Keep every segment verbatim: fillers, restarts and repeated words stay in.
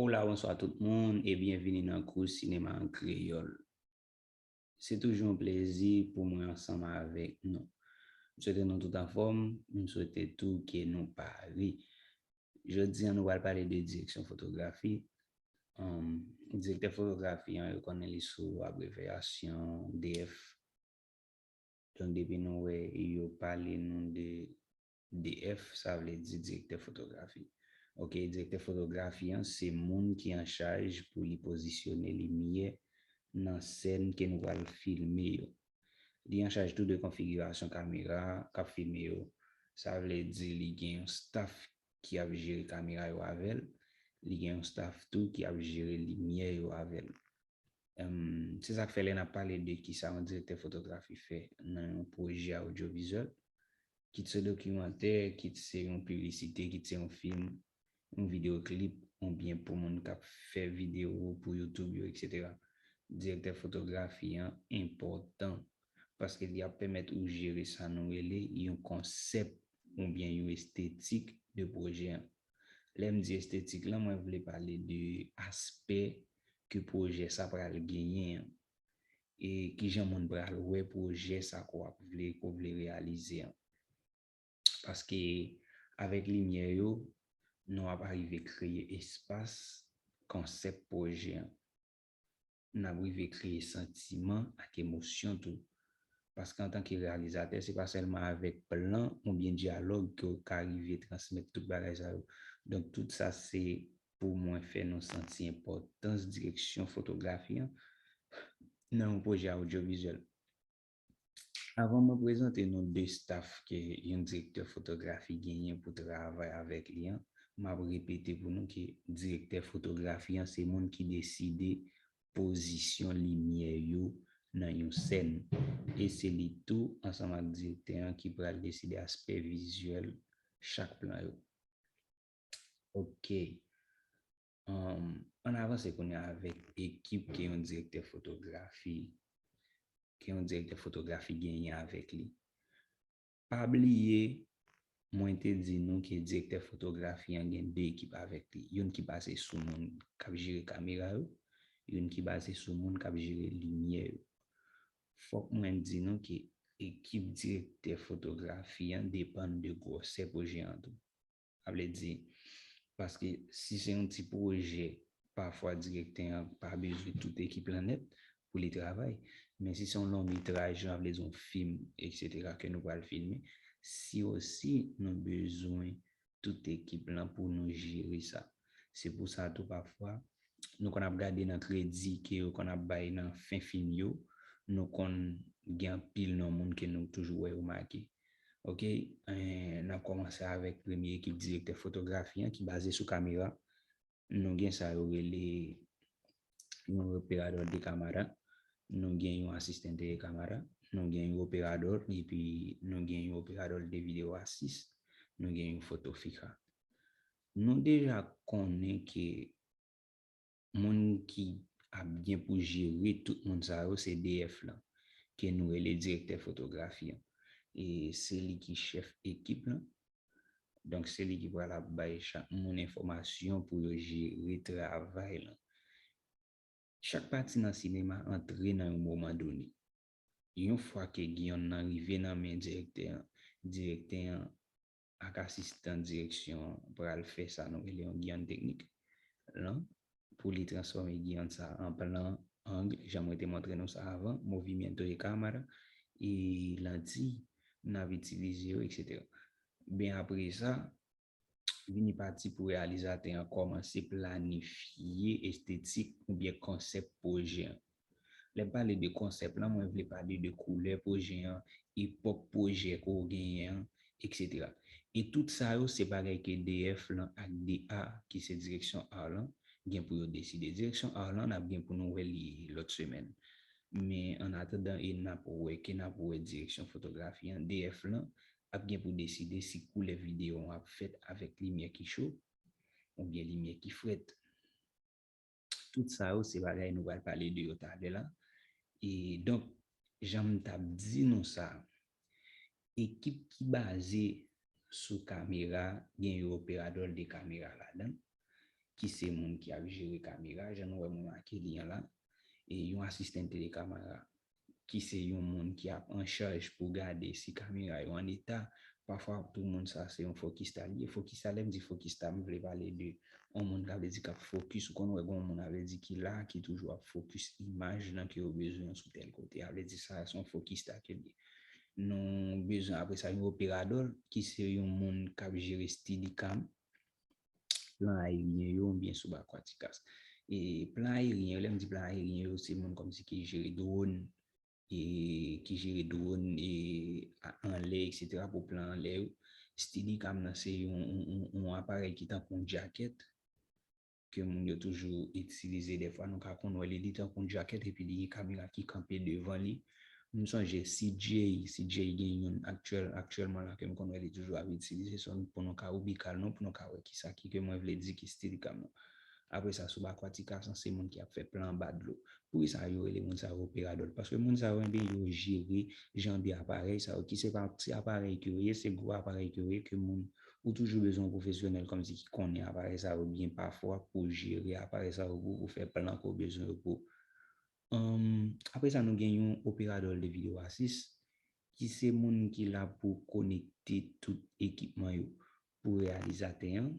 Hola, bonswa tout moun e byenvini nan kou sinema an kreyòl. Se toujou yon plezi pou mwen ansanm avèk nou. M swete nou tout anfòm, m swete tou ke nou pare. Jodi a, nou pral pale de direksyon fotografi. Anm, direktè fotografi an, yo konnen li sou abrevyasyon D F. Donk, depi nou wè yo pale nou de D F, sa vle di direktè fotografi. Ok, direktè fotografi an, se moun ki an chaj pou li pozisyone limyè nan sèn ke nou pral filme yo. Li an chaj tou de konfigirasyon kamera k ap filme yo. Sa vle di li gen yon staff ki ap jere kamera yo avè l. Li gen yon staff tou ki ap jere limyè yo avè l. Em, se sa k fè lè n ap pale de kisa yon direktè fotografi fè nan yon pwojè odyovizyèl, kit se dokimantè, kit se yon piblisite, kit se yon fim, yon videyoklip, oubyen pou moun k ap fè videyo pou YouTube yo, etsetera. Direktè fotografi an enpòtan paske li ap pèmèt ou jere sa nou rele yon konsèp oubyen yon estetik de pwojè an. Lè m di estetik lan, mwen vle pale de aspè ke pwojè sa pral genyen an, e kijan moun pral wè pwojè sa ke w ap vle, ke w vle reyalize an. Paske avèk limyè yo, nou ap arive kreye espas, konsèp pwojè an. N ap rive kreye santiman ak emosyon tou. Paske antanke reyalizatè, se pa sèlman avèk plan oubyen dyalòg ke w ka rive transmèt tout bagay sa yo. Donk, tout sa se pou mwen fè nou santi enpòtans direksyon fotografi an nan yon pwojè odyovizyèl. Avan mwen prezante nou de staff ke yon direktè fotografi genyen pou travay avèk li an, m ap repete pou nou ke direktè fotografi an se moun ki deside pozisyon limyè yo nan yon sèn. E se li tou, ansanm ak direktè an, ki pral deside aspè vizyèl chak plan yo. Ok. Ann avanse kounye a avèk ekip ke yon direktè fotografi, ke yon direktè fotografi genyen avèk li. Pa bliye, mwen te di nou ke direktè fotografi an gen de ekip avèk li. Youn ki baze sou moun k ap jere kamera yo, youn ki baze sou moun k ap jere limyè yo. Fòk mwen di nou ke ekip direktè fotografi an depann de gwosè pwojè an tou. Sa vle di, paske si se yon ti pwojè, pafwa direktè an pa bezwen tout ekip lan nèt pou li travay. Men si se yon long metraj, sa vle di yon fim, etsetera, ke nou pral filme, si osi nou bezwen tout ekip lan pou nou jere sa. Se pou sa tou pafwa, nou konn ap gade nan kredi ke yo konn ap bay nan fen fim yo, nou konn gen anpil non moun ke nou toujou wè yo make. Ok, eh, n ap kòmanse avèk premye ekip direktè fotografi an ki baze sou kamera. Nou gen sa yo rele yon operadò de kamera, nou gen yon asistente de kamera, nou gen yon operadò, epi nou gen yon operadò de videyo asis, nou gen yon foto fika. Nou deja konnen ke moun ki ap gen pou jere tout moun sa yo se D F lan, ke nou rele direktè fotografi an. E se li ki chèf ekip lan. Donk, se li ki pral ap bay chak moun enfòmasyon pou yo jere travay lan. Chak pati nan sinema antre nan yon moman done. Yon fwa ke giyàn nan rive nan men direktè an, direktè an ak asistan direksyon an pral fè sa nou rele yon giyàn teknik lan pou li transfòme giyàn sa an plan, ang, jan mwen te montre nou sa avan, movimiento de cámara, e lantiy n ap itilize yo, etsetera. Ben apre sa, vini pati pou reyalizatè an kòmanse planifye estetik oubyen konsèp pwojè an. Lè m pale de konsèp lan, mwen vle pale de koulè pwojè an, epòk pwojè ke w genyen an, etsetera. E tout sa yo, se bagay ke D F lan ak D A, ki se direksyon art lan, gen pou yo deside. Direksyon art lan, n ap gen pou nou wè li lòt semèn. Men, an atandan, e n ap wè, ke n ap wè direksyon fotografi an, D F lan ap gen pou deside si koulè videyo an ap fèt avèk limyè ki cho oubyen limyè ki frèt. Tout sa yo, se bagay nou pral pale de yo talè la. E donk, jan m t ap di nou sa, ekip ki baze sou kamera, gen yon operadò de kamera ladan, ki se moun ki ap jere kamera, jan nou wè mwen make li an la, e yon asistan de kamera, ki se yon moun ki ap an chaj pou gade si kamera yo an eta. Pafwa, tou moun sa se yon fokista li ye. Fokista, lè m di fokista, m vle pale de yon moun, sa vle di k ap fokis. Ou konn wè gen yon moun, sa vle di, ki la, ki toujou ap fokis imaj lan ke yo bezwen sou tèl kote. Sa vle di sa se yon fokista ke li ye. Nou bezwen apre sa yon operadò, ki se yon moun k ap jere steadicam, plan ayeryen yo, oubyen subaquáticas. E plan ayeryen yo, lè m di plan ayeryen yo, se moun kòmsi ki jere dwòn, e ki jere dwòn e a- anlè, et cetera, pou plan anlè yo. Steadicam nan se yon, yon, yon, yon aparèy ki tankou yon djakèt ke moun yo toujou itilize. Dèfwa, nou ka konn wè li, li tankou yon djakèt epi li gen kamera ki kanpe devan li. M sonje C J, C J gen youn aktyèl, aktyèlman la ke m konn wè li toujou ap itilize, se pou nou ka ubikal nou, pou nou ka wè kisa ki ke mwen vle di ki steadicam nan. Apre sa, subaquáticas lan se moun ki ap fè plan anba dlo. Poukisa yo rele moun sa yo operadò? Paske moun sa yo, enben, yo jere jan de aparèy sa yo, ki se pa ti aparèy ke yo ye, se gwo aparèy ke yo ye, ke moun, ou toujou bezwen yon pwofesyonèl kòmsi ki konnen aparèy sa yo byen pafwa pou jere aparèy sa yo pou, pou fè plan ke w bezwen yo pou. Anm, apre sa, nou gen yon operadò de videyo asis, ki se moun ki la pou konekte tout ekipman yo pou reyalizatè an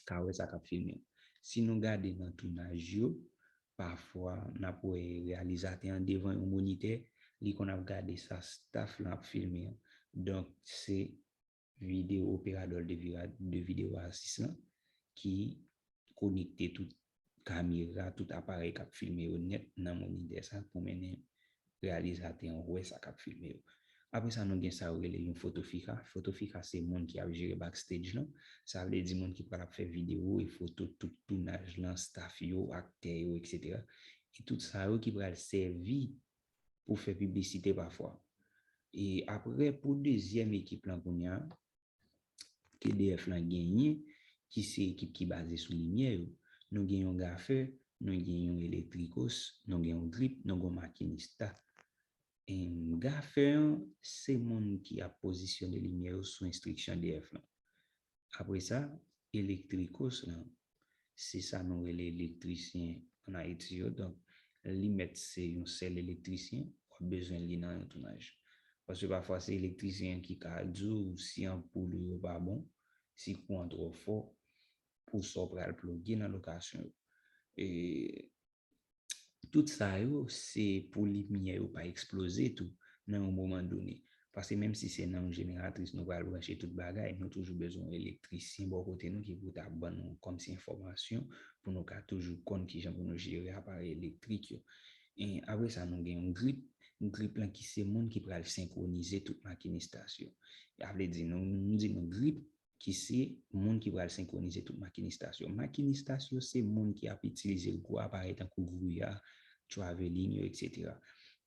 ka wè sa k ap filme. Si nou gade nan tounaj yo, pafwa n ap wè reyalizatè an devan yon monitè, li konn ap gade sa staff lan ap filme an. Donk, se videyo operadò de, vira- de videyo asis lan ki konekte tout kamera, tout aparèy k ap filme yo nèt nan monitè sa pou mennen reyalizatè an wè sa k ap filme yo. Apre sa, nou gen sa yo rele yon foto fija. Foto fija se moun ki ap jere backstage lan. Sa vle di moun ki pral ap fè videyo e foto tout tounaj lan, staff yo, aktè yo, et cetera. E tout sa yo ki pral sèvi pou fè piblisite pafwa. E apre, pou dezyèm ekip lan kounye a, ke D F lan genyen, ki se ekip ki baze sou limyè yo. Nou gen yon gafè, nou gen yon elektrikos, nou gen yon grip, nou gen yon makinista. Em, gafè an, se moun ki ap pozisyone limyè yo sou enstriksyon D F lan. Apre sa, elektrikos lan, se sa nou rele elektrisyen ann Ayiti yo. Donk, li mèt se yon sèl elektrisyen, w ap bezwen li nan yon tounaj. Paske pafwa se elektrisyen an ki ka di w si anpoul ou yo pa bon, si kouran twò fò, pou sa w pral ploge nan lokasyon yo. E tout sa yo, se pou limyè yo pa eksploze tou nan yon moman done. Paske menm si se nan yon jeneratris nou pral branche tout bagay, nou toujou bezwen yon elektrisyen bò kote nou ki pou ta ban nou kòmsi enfòmasyon pou nou ka toujou konn kijan pou nou jere aparèy elektrik yo. E apre sa, nou gen yon grip. Grip lan ki se moun ki pral senkwonize tout makinistas yo. Sa vle di, nou, nou di nou grip, ki se moun ki pral senkwonize tout makinistas yo. Makinistas yo se moun ki ap itilize gwo aparèy tankou griya, traveling yo, et cetera.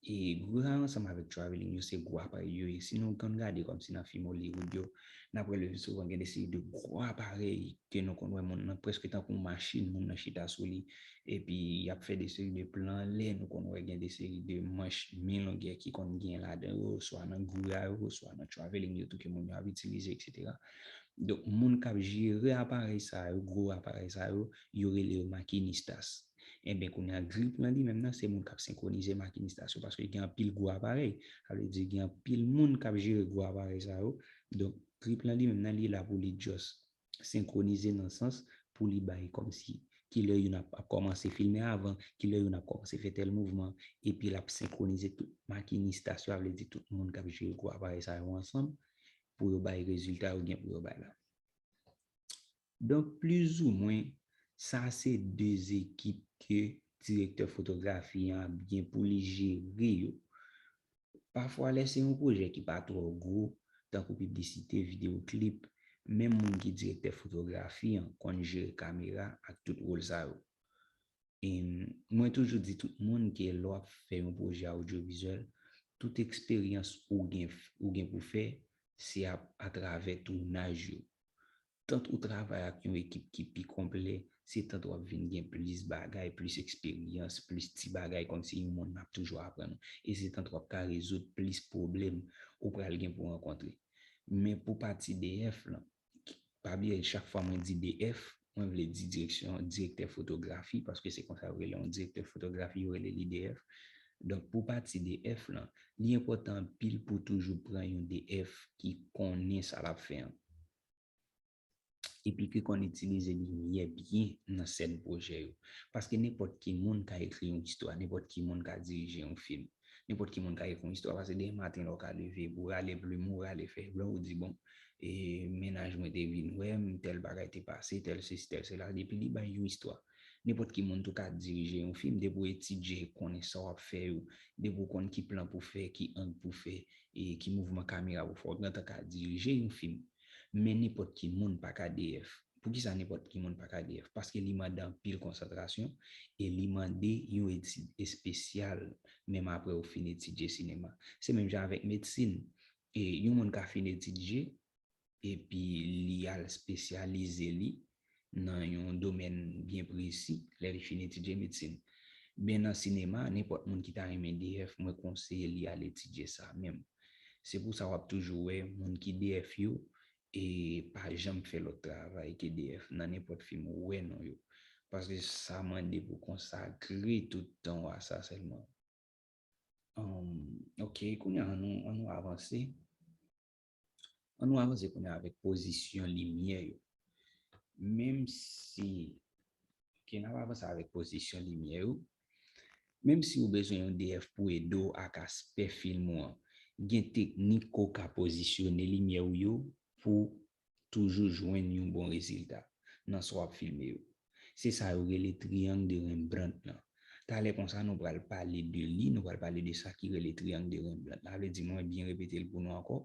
E griya ansanm avèk traveling yo se gwo aparèy yo ye. Si nou konn gade kòmsi nan fim Hollywood yo, n ap wè le pli souvan gen de seri de gwo aparèy ke nou konn wè moun nan prèske tankou machin, moun nan chita sou li, epi y ap fè de seri de plan anlè, nou konn wè gen de seri de manch men longè ki konn gen ladan yo, swa nan griya yo, swa nan traveling yo tou ke moun yo ap itilize, et cetera. Donk, moun k ap jere aparèy sa yo, gwo aparèy sa yo, yo rele yo makinistas. Enben, kounye a, grip lan li menm nan, se moun k ap senkwonize makinistas yo, paske gen anpil gwo aparèy. Sa vle di, gen anpil moun k ap jere gwo aparèy sa yo. Donk, grip lan li menm nan, li la pou li just senkwonize nan sans pou li bay kòmsi kilè youn ap, ap kòmanse filme avan, kilè youn ap kòmanse fè tèl mouvman, epi l ap senkwonize tout makinistas yo, sa vle di tout moun k ap jere gwo aparèy sa yo ansanm pou yo bay rezilta yo gen pou yo bay la. Donk, plizoumwen, sa se de ekip ke direktè fotografi an ap gen pou li jere yo. Pafwa, lè se yon pwojè ki pa twò gwo, tankou piblisite, videyo klip, menm moun ki direktè fotografi an konn jere kamera ak tout wòl sa yo. E mwen toujou di tout moun ke lè w ap fè yon pwojè odyovizyèl, tout eksperyans ou gen, ou gen pou fè, se ap, atravè tounaj yo. Tant ou travay ak yon ekip ki pi konplè, se tant w ap vin gen plis bagay, plis eksperyans, plis ti bagay, kòmsi yon moun ap toujou aprann ou. E se tant w ap ka rezoud plis pwoblèm ou pral gen pou rankontre. Men pou pati D F lan, pa bliye chak fwa mwen di D F, mwen vle di direksyon, direktè fotografi, paske se konsa yo rele yon direktè fotografi, yo rele li D F. Donk, pou pati D F lan, li enpòtan anpil pou toujou pran yon D F ki konnen sa l ap fè an. Epi ki konn itilize limyè byen nan sèn pwojè yo. Paske nenpòt ki moun ka ekri yon istwa, nenpòt ki moun ka dirije yon fim. Nenpòt ki moun ka ekri yon istwa, paske demen maten lè w ka leve, pou w rale plim ou, rale fèy blan, ou di, bon, e, mennaj mwen te vin wè m, tèl bagay te pase, tèl sesi, tèl sela, epi li bay yon istwa. Nenpòt ki moun tou ka dirije yon fim, depi w etidye, konnen sa w ap fè yo, depi w konn ki plan pou fè, ki ang pou fè, e ki mouvman kamera pou fè, w gentan ka dirije yon fim. Men nenpòt ki moun pa ka D F. Poukisa nenpòt ki moun pa ka D F? Paske li mande anpil konsantrasyon e li mande yon etid espesyal, menm apre w fin etidye sinema. Se menm jan avèk medsin. E yon moun ka fin etidye, epi li al espesyalize li nan yon domèn byen presi, lè li fin etidye medsin. Men nan sinema, nenpòt moun ki ta renmen D F, mwen konseye li al etidye sa menm. Se pou sa w ap toujou wè moun ki D F yo, e pa janm fè lòt travay ke D F nan nenpòt fim ou wè non yo. Paske sa mande pou konsakre tout tan w a sa sèlman. Um, ok, kounye a, an nou, an nou avanse. An nou avanse kounye a avèk pozisyon limyè yo. Menm si, ok, n ap avanse avèk pozisyon limyè yo. Menm si ou bezwen yon D F pou ede w ak aspè fim ou an, gen teknik ke w ka pozisyone limyè w yo pou toujou jwenn yon bon rezilta nan sa w ap filme yo. Se sa yo rele triyang de Rembrandt lan. Talè konsa, nou pral pale de li, nou pral pale de sa ki rele triyang de Rembrandt. Sa vle di, mwen byen repete l pou nou ankò,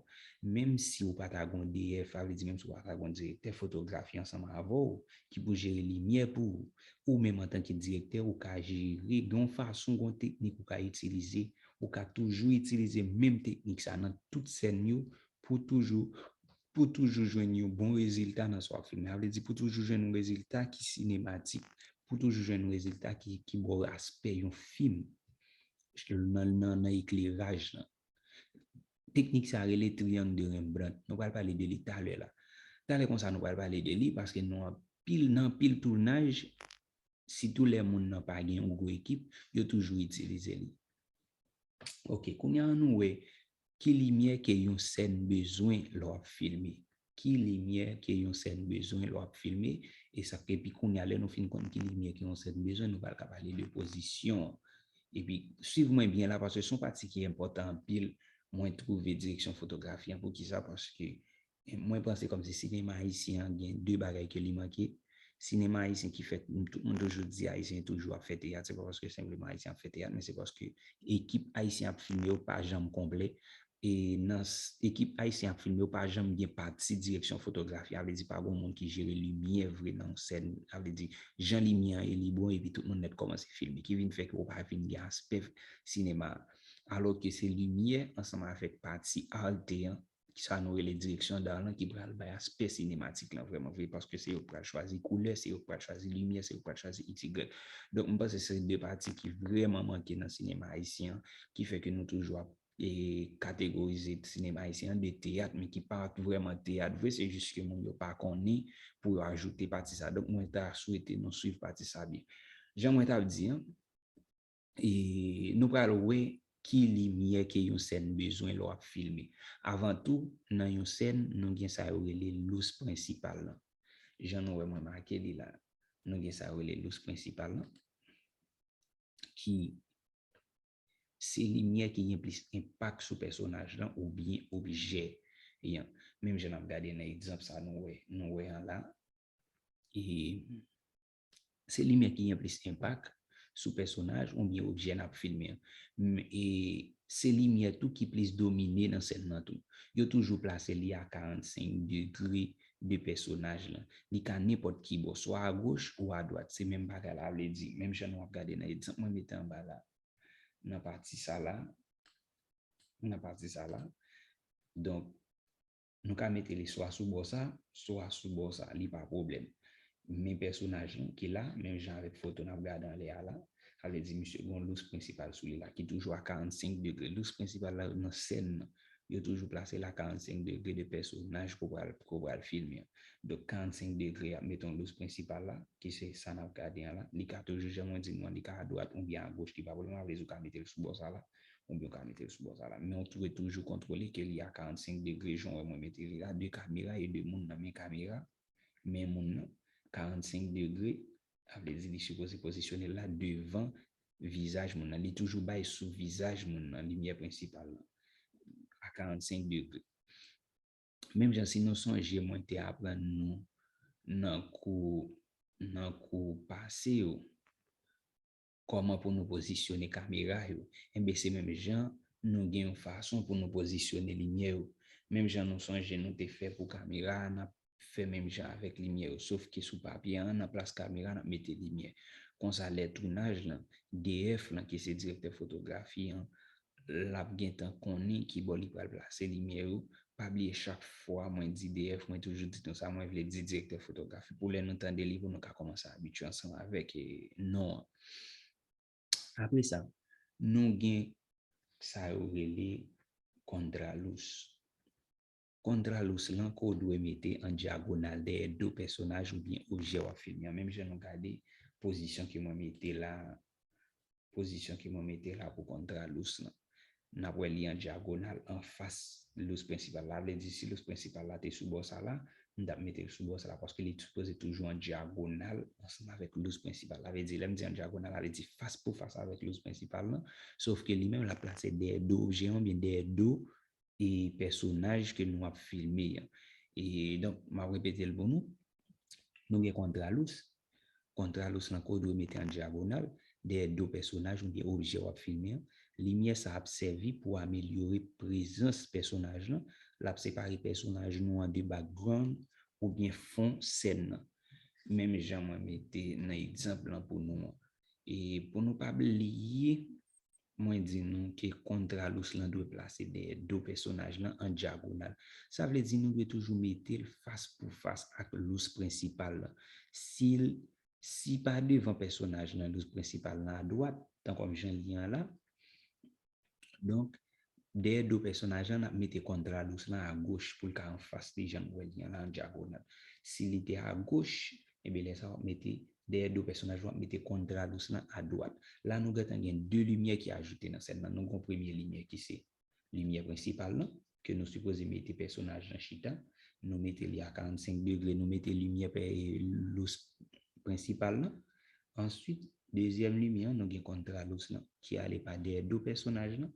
menm si w pa ta gon D F, sa vle di, menm si w pa ta gon direktè fotografi ansanm avè w, ki pou jere limyè pou ou, ou menm antanke direktè, ou ka jere, gen yon fason, gen yon teknik ou ka itilize, ou ka toujou itilize menm teknik sa nan tout sèn yo, pou toujou, pou toujou jwenn yon bon rezilta nan sa w ap filme. Sa vle di pou toujou jwenn yon rezilta ki sinematik, pou toujou jwenn yon rezilta ki, ki ba w aspè yon fim nan, nan, nan ekleraj lan. Teknik sa rele triyang de Rembrandt. Nou pral pale de li talè la. Talè konsa nou pral pale de li paske nou anpil, nan anpil tounaj, sitou lè moun nan pa gen yon gwo ekip, yo toujou itilize li. Ok, kounye a nou wè ki limyè ke yon sèn bezwen lè w ap filme. Ki limyè ke yon sèn bezwen lè w ap filme, e sa, epi kounye a lè nou fin konn ki limyè ke yon sèn bezwen, nou pral ka pale de pozisyon an. Epi swiv mwen byen la, paske se yon pati ki enpòtan anpil, mwen twouve direksyon fotografi an. Poukisa? Paske, e, mwen panse kòmsi sinema ayisyen an gen de bagay ke li manke. Sinema ayisyen ki fè, tout moun toujou di ayisyen toujou ap fè teyat, se pa paske senpleman ayisyen ap fè teyat, men se paske ekip ayisyen ap filme yo pa janm konplè. E nan s-, ekip ayisyen ap filme yo pa janm gen pati direksyon fotografi, sa vle di pa gen moun ki jere limyè vre nan yon sèn, sa vle di jan limyè an ye li bon epi tout moun nèt kòmanse filme, ki vin fè ke w pa vin gen aspè sinema a. Alòske se limyè ansanm avèk pati alte an, ki sa nou rele direksyon da lan, ki pral bay aspè sinematik lan vrèman vre, paske se yo k pral chwazi koulè, se yo k pral chwazi limyè, se yo k pral chwazi iks igrèk. Donk, m panse se de pati ki vrèman manke nan sinema ayisyen an, ki fè ke nou toujou ap, e, kategorize sinema ayisyen an de teyat, men ki pa vrèman teyat vre, se jis ke moun yo pa konnen pou yo ajoute pati sa. Donk, mwen ta swete nou swiv pati sa byen. Jan mwen t ap di an, e nou pral wè ki limyè ke yon sèn bezwen lè w ap filme. Avan tou, nan yon sèn, nou gen sa yo rele lous prensipal lan. Jan nou wè mwen make li la, nou gen sa yo rele lous prensipal lan, ki se limyè ki gen plis enpak sou pèsonaj lan oubyen objè an. Menm jan n ap gade nan egzanp sa nou wè, nou wè an la, e se limyè ki gen plis enpak sou pèsonaj oubyen objè n ap filme an. M-, e se limyè tou ki plis domine nan sèn nan tou. Yo toujou plase li a karannsenk degre de pèsonaj lan. Li ka nenpòt ki bò, swa agoch ou adwat. Se menm bagay la, vle di, menm jan nou ap gade nan egzanp mwen mete anba la, nan pati sa la, nan pati sa la. Donk, nou ka mete li swa sou bò sa, swa sou bò sa, li pa pwoblèm. Men pèsonaj lan ki la, menm jan avèk foto n ap gade anlè a la, sa vle di misye gen yon lous prensipal sou li la, ki toujou a karannsenk degre. Lous prensipal la nan sèn nan, yo toujou plase l a karannsenk degre de pèsonaj ke w pral, ke w pral filme an. Donk, karannsenk degre ap mete yon lous prensipal la, ki se sa n ap gade an la. Li ka toujou, jan mwen di nou an, li ka adwat oubyen agoch, li pa pwoblèm, sa vle di ou ka mete l sou bò sa la, oubyen ou ka mete l sou bò sa la. Men ou dwe toujou kontwole ke li a karannsenk degre, jan w wè mwen mete li la, de kamera e de moun nan men kamera, men moun nan, karannsenk degre, sa vle di li sipoze pozisyone l la devan vizaj moun nan. Li toujou bay sou vizaj moun nan, limyè prensipal lan, a karannsenk degre. Menm jan si nou sonje mwen te aprann nou nan kou, nan kou pase yo, kòman pou nou pozisyone kamera yo. Enben, se menm jan nou gen yon fason pou nou pozisyone limyè yo. Menm jan nou sonje nou te fè pou kamera a, n ap fè menm jan avèk limyè yo. Sof ke sou papye an, nan plas kamera, n ap mete limyè. Konsa, lè tounaj lan, D F lan, ki se direktè fotografi an, l ap gentan konnen ki bò li pral plase limyè yo. Pa bliye, chak fwa mwen di D F, mwen toujou di nou sa, mwen vle di direktè fotografi. Pou lè nou tande li, pou nou ka kòmanse abitye ansanm avèk, e, non an. Apre sa, nou gen sa yo rele kontralous. Kontralous lan ke w dwe mete an dyagonal dèyè do pèsonaj oubyen objè w ap filme an. Menm jan nou gade pozisyon ke mwen mete la, pozisyon ke mwen mete la pou kontralous lan. N ap wè li an dyagonal, anfas lous prensipal la. Vle di, si lous prensipal la te sou bò sa la, m t ap mete l sou bò sa la, paske li sipoze toujou an dyagonal ansanm avèk lous prensipal la. Vle di, lè m di an dyagonal, sa vle di fas pou fas avèk lous prensipal lan, sof ke li menm, l ap plase dèyè do objè an, oubyen dèyè do e pèsonaj ke nou ap filme an. E donk, m ap repete l pou nou. Nou gen kontralous. Kontralous lan ke w dwe mete an dyagonal dèyè do pèsonaj oubyen objè w ap filme an. Limyè sa ap sèvi pou amelyore prezans pèsonaj lan. L ap separe pèsonaj nou an de background oubyen fon sèn nan. Menm jan mwen mete nan egzanp lan pou nou an. E pou nou pa bliye, mwen di nou ke kontralous lan dwe plase dèyè do pèsonaj lan an dyagonal. Sa vle di nou dwe toujou mete l fas pou fas ak lous prensipal lan. Si l, si pa devan pèsonaj lan, lous prensipal lan adwat, tankou jan li an la, donk, dèyè do pèsonaj lan, n ap mete kontralous lan agoch pou l ka anfas li, jan nou wè li an la, an dyagonal. Si li te agoch, ebyen, lè sa a, w ap mete dèyè do pèsonaj lan, w ap mete kontralous lan adwat. La, nou gentan gen de limyè ki ajoute nan sèn nan. Nou gen yon premye limyè ki se limyè prensipal lan, ke nou sipoze mete pèsonaj lan chita. Nou mete li a karannsenk degre, nou mete limyè pè-, lous prensipal lan. Answit, dezyèm limyè an, nou gen kontralous lan, ki ale pa dèyè do pèsonaj lan,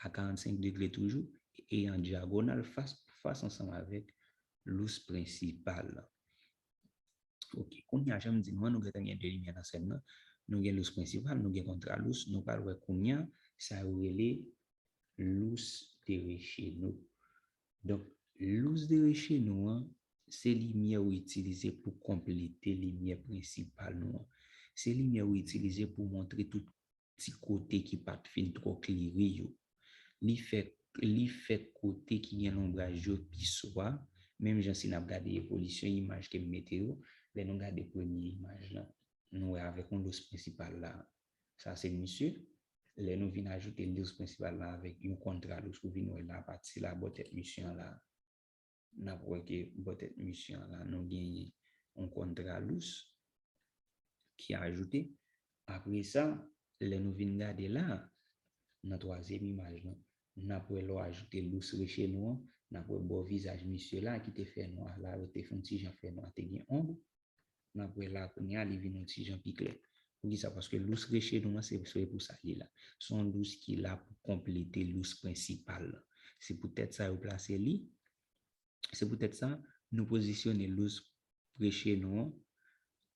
a karannsenk degre toujou, e an dyagonal fas pou fas ansanm avèk lous prensipal lan. Ok, kounye a, jan m di nou an, nou gentan gen de limyè nan sèn nan. Nou gen lous prensipal, nou gen kontralous, nou pral wè kounye a, sa yo rele lous de Reschenoux. Donk, lous de Reschenoux an, se limyè ou itilize pou konplete limyè prensipal nou an. Se limyè ou itilize pou montre tout ti kote ki pa t fin twò klere yo. Li fè, li fè kote ki gen lonbraj yo pi swa, menm jan si n ap gade evolisyon imaj ke m mete yo, lè nou gade premye imaj lan, nou wè avèk yon lous prensipal la, sa se misye. Lè nou vin ajoute lous prensipal la avèk yon kontralous, ou vin wè la, pati la, bò tèt misye an la, n ap wè ke bò tèt misye an la, nou genyen yon kontralous ki ajoute. Apre sa, lè nou vin gade la, nan twazyèm imaj lan, n ap wè lè w ajoute lous Reschenoux an, n ap wè bò vizaj misye la ki te fè nwa la, yo te fè yon ti jan fè nwa, te gen onb. N ap wè la kounye a, li vin yon ti jan pi klè. Poukisa? Paske lous Reschenoux an, se, se pou sa li la. Se yon lous ki la pou konplete lous prensipal lan. Se poutèt sa yo plase li. Se poutèt sa, nou pozisyone lous Reschenoux an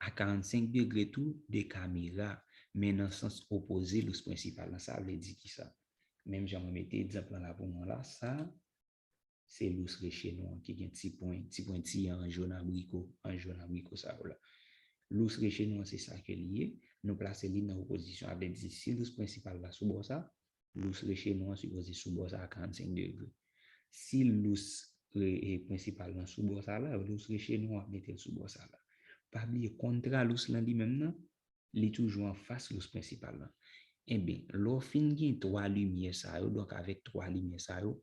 a karannsenk degre tou de kamera, men nan sans opoze lous prensipal lan. Sa vle di kisa? Menm jan mwen mete egzanp lan la pou nou la, sa, se lous Reschenoux an ki gen ti pwen, ti pwenti an jòn abriko, an jòn abriko sa yo la. Lous Reschenoux an se sa ke li ye, nou plase li nan opozisyon. Sa vle di, si lous prensipal la sou bò sa, lous Reschenoux an sipoze sou bò sa a karannsenk degre. Si lous re-, e, prensipal lan sou bò sa la, lous Reschenoux an ap mete l sou bò sa la. Pa bliye, kontralous lan li menm nan, li toujou anfas lous prensipal lan. Enben, lè w fin gen twa limyè sa yo, donk avèk twa limyè sa yo,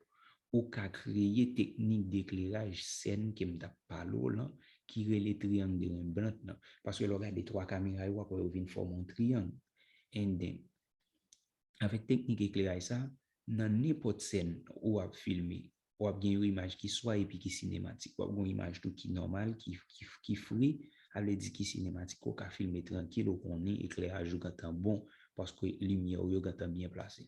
ou ka kreye teknik dekleraj sèn ke m t ap pale w lan, ki rele triyang de Rembrandt lan. Paske lè w gade twa kamera yo, w ap wè yo vin fòme yon triyang. And then, avèk teknik ekleraj sa, nan nenpòt sèn ou ap filme, w ap gen yon imaj ki swa epi ki sinematik, w ap gen yon imaj tou ki nòmal, ki, ki, ki fre, sa vle di ki sinematik, ou ka filme trankil, ou konnen ekleraj ou gentan bon, paske limyè ou yo gentan byen plase.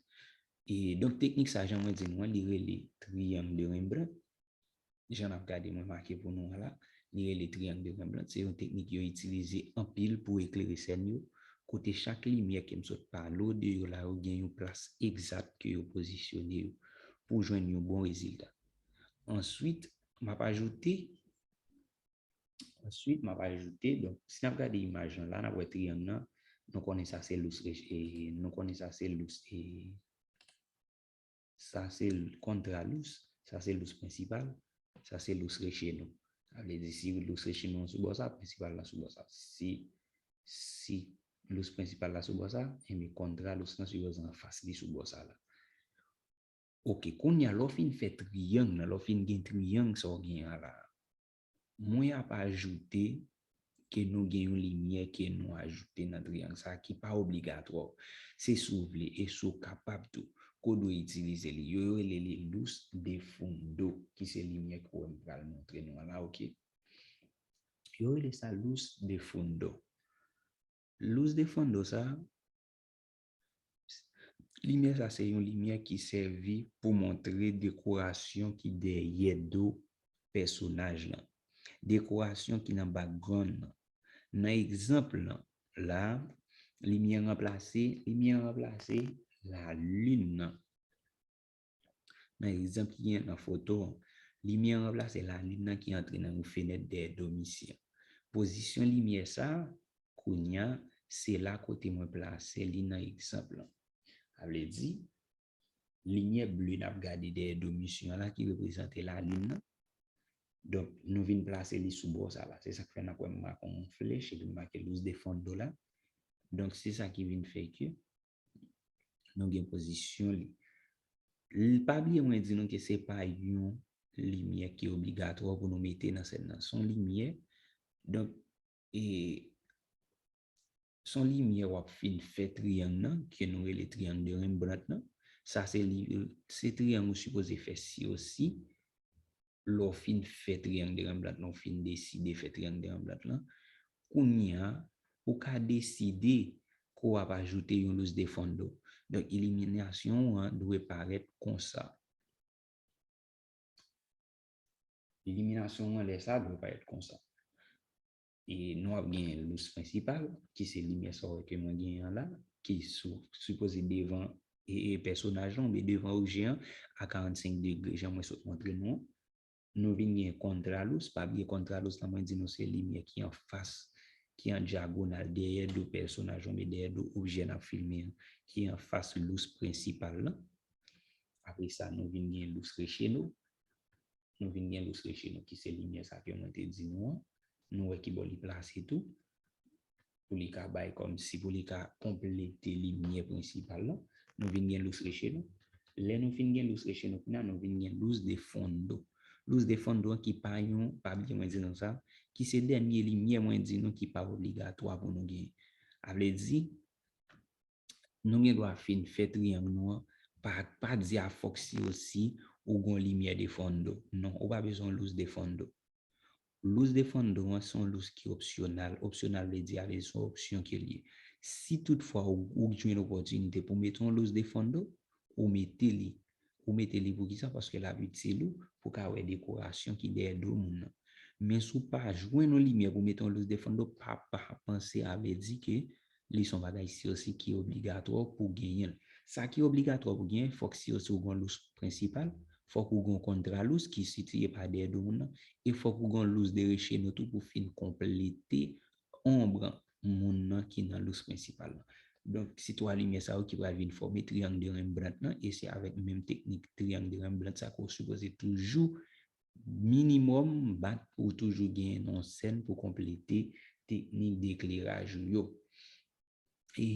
E donk, teknik sa, jan mwen di nou an, li rele triyang de Rembrandt. Jan n ap gade mwen make pou nou an la, li rele triyang de Rembrandt. Se yon teknik yo itilize anpil pou eklere sèn yo, kote chak limyè ke m sot pale w de yo la, yo gen yon plas egzat ke yo pozisyone yo pou jwenn yon bon rezilta. Answit, m ap ajoute, answit, m ap ajoute, donk, si n ap gade imaj lan la, n ap wè triyang nan, nou konnen sa se lous, e, nou konnen sa se lous, e, sa se kontra lous, sa se lous prensipal, sa se lous recheno. Sa vle di, si lous recheno an sou bò sa, prensipal la sou bò sa. Si, si lous prensipal la sou bò sa, enben kontra lous lan sipoze anfas li sou bò sa la. Oke, kounye a, lè w fin fè triyang nan, lè w fin gen triyang sa w gen an la, mwen ap ajoute ke nou gen yon limyè ke nou ajoute nan triyang sa ki pa obligatwa. Se si w vle e si w kapab tou, ke w dwe itilize li. Yo, yo rele li luz de fundo, ki se limyè ke w wè m pral montre nou an la, oke? Yo rele sa luz de fundo. Luz de fundo sa, limyè sa se yon limyè ki sèvi pou montre dekorasyon ki dèyè do pèsonaj lan. Dekorasyon ki nan background lan. Nan egzanp lan, la, limyè ranplase, limyè ranplase lalin nan. Nan egzanp ki gen nan foto an, limyè an ranplase lalin nan ki antre nan yon fenèt dèyè do misye. Pozisyon limyè sa a, kounye a, se la kote mwen plase li nan egzanp lan. Sa vle di, limyè ble n ap gade dèyè do misye an la ki reprezante lalin nan. Donk, nou vin plase li sou bò sa la. Se sa k fè n ap wè m make yon flèch epi m make luz de fundo la. Donk, se sa ki vin fè ke nou gen pozisyon li. L-, pa bliye mwen di nou ke se pa yon limyè ki obligatwa pou nou mete nan sèn nan. Se yon limyè, donk, e, se yon limyè w ap fin fè triyang nan, ke nou rele triyang de Rembrandt nan. Sa se li, se triyang ou sipoze fè si ou si, lè w fin fè triyang de Rembrandt lan, w fin deside fè triyang de Rembrandt lan, kounye a, ou ka deside ke w ap ajoute yon luz de fundo. Donk, iliminasyon w an dwe parèt konsa. Iliminasyon w an lè sa a dwe parèt konsa. E nou ap gen luz prensipal, ki se limyè sa w wè ke mwen genyen an la, ki sou, sipoze devan, e, e pèsonaj lan, oubyen devan objè an, a karannsenk degre, jan mwen sot montre nou an. Nou vin gen kontra luz, pa bliye kontra luz la, mwen di nou se limyè ki anfas, ki an dyagonal dèyè do pèsonaj lan, oubyen dèyè do objè n ap filme an, ki anfas luz prensipal lan. Apre sa, nou vin gen luz recheno. Nou vin gen luz recheno ki se limyè sa ke mwen te di nou an. Nou wè ki bò li plase tou. Pou li ka bay kòmsi, pou li ka konplete limyè prensipal lan. Nou vin gen luz recheno. Lè nou fin gen luz recheno, kounye a nou vin gen luz de fundo. Luz de fundo an ki pa yon, pa bliye mwen di nou sa, ki se dènye limyè mwen di nou ki pa obligatwa pou nou genyen. Sa vle di, nou gen dwa fin fè triyang nou an, pa, pa di a fòk si ou si ou gen yon limyè de fundo. Non, ou pa bezwen yon luz de fundo. Luz de fundo an se yon luz ki opsyonal. Opsyonal vle di, ale, se yon opsyon ke l ye. Si toutfwa ou, ou jwenn opòtinite pou mete yon luz de fundo, ou mete li. Ou mete li pou kisa? Paske l ap itil ou pou ka wè dekorasyon ki dèyè do moun nan. Men si w pa jwenn yon limyè pou mete yon luz de fundo, pa, pa panse a vle di ke li se yon bagay si ou si ki obligatwa pou genyen l. Sa ki obligatwa pou genyen, fòk si ou si ou gen yon luz prensipal, fòk ou gen yon kontra luz ki sitiye pa dèyè do moun nan, e fòk ou gen yon luz de recheno tou pou fin konplete onb moun nan ki nan luz prensipal lan. Donk, se twa limyè sa yo ki pral vin fòme triyang de Rembrandt lan, e se avèk menm teknik triyang de Rembrandt sa ke w sipoze toujou minimòm bat pou w toujou genyen nan yon sèn pou konplete teknik dekleraj ou yo. E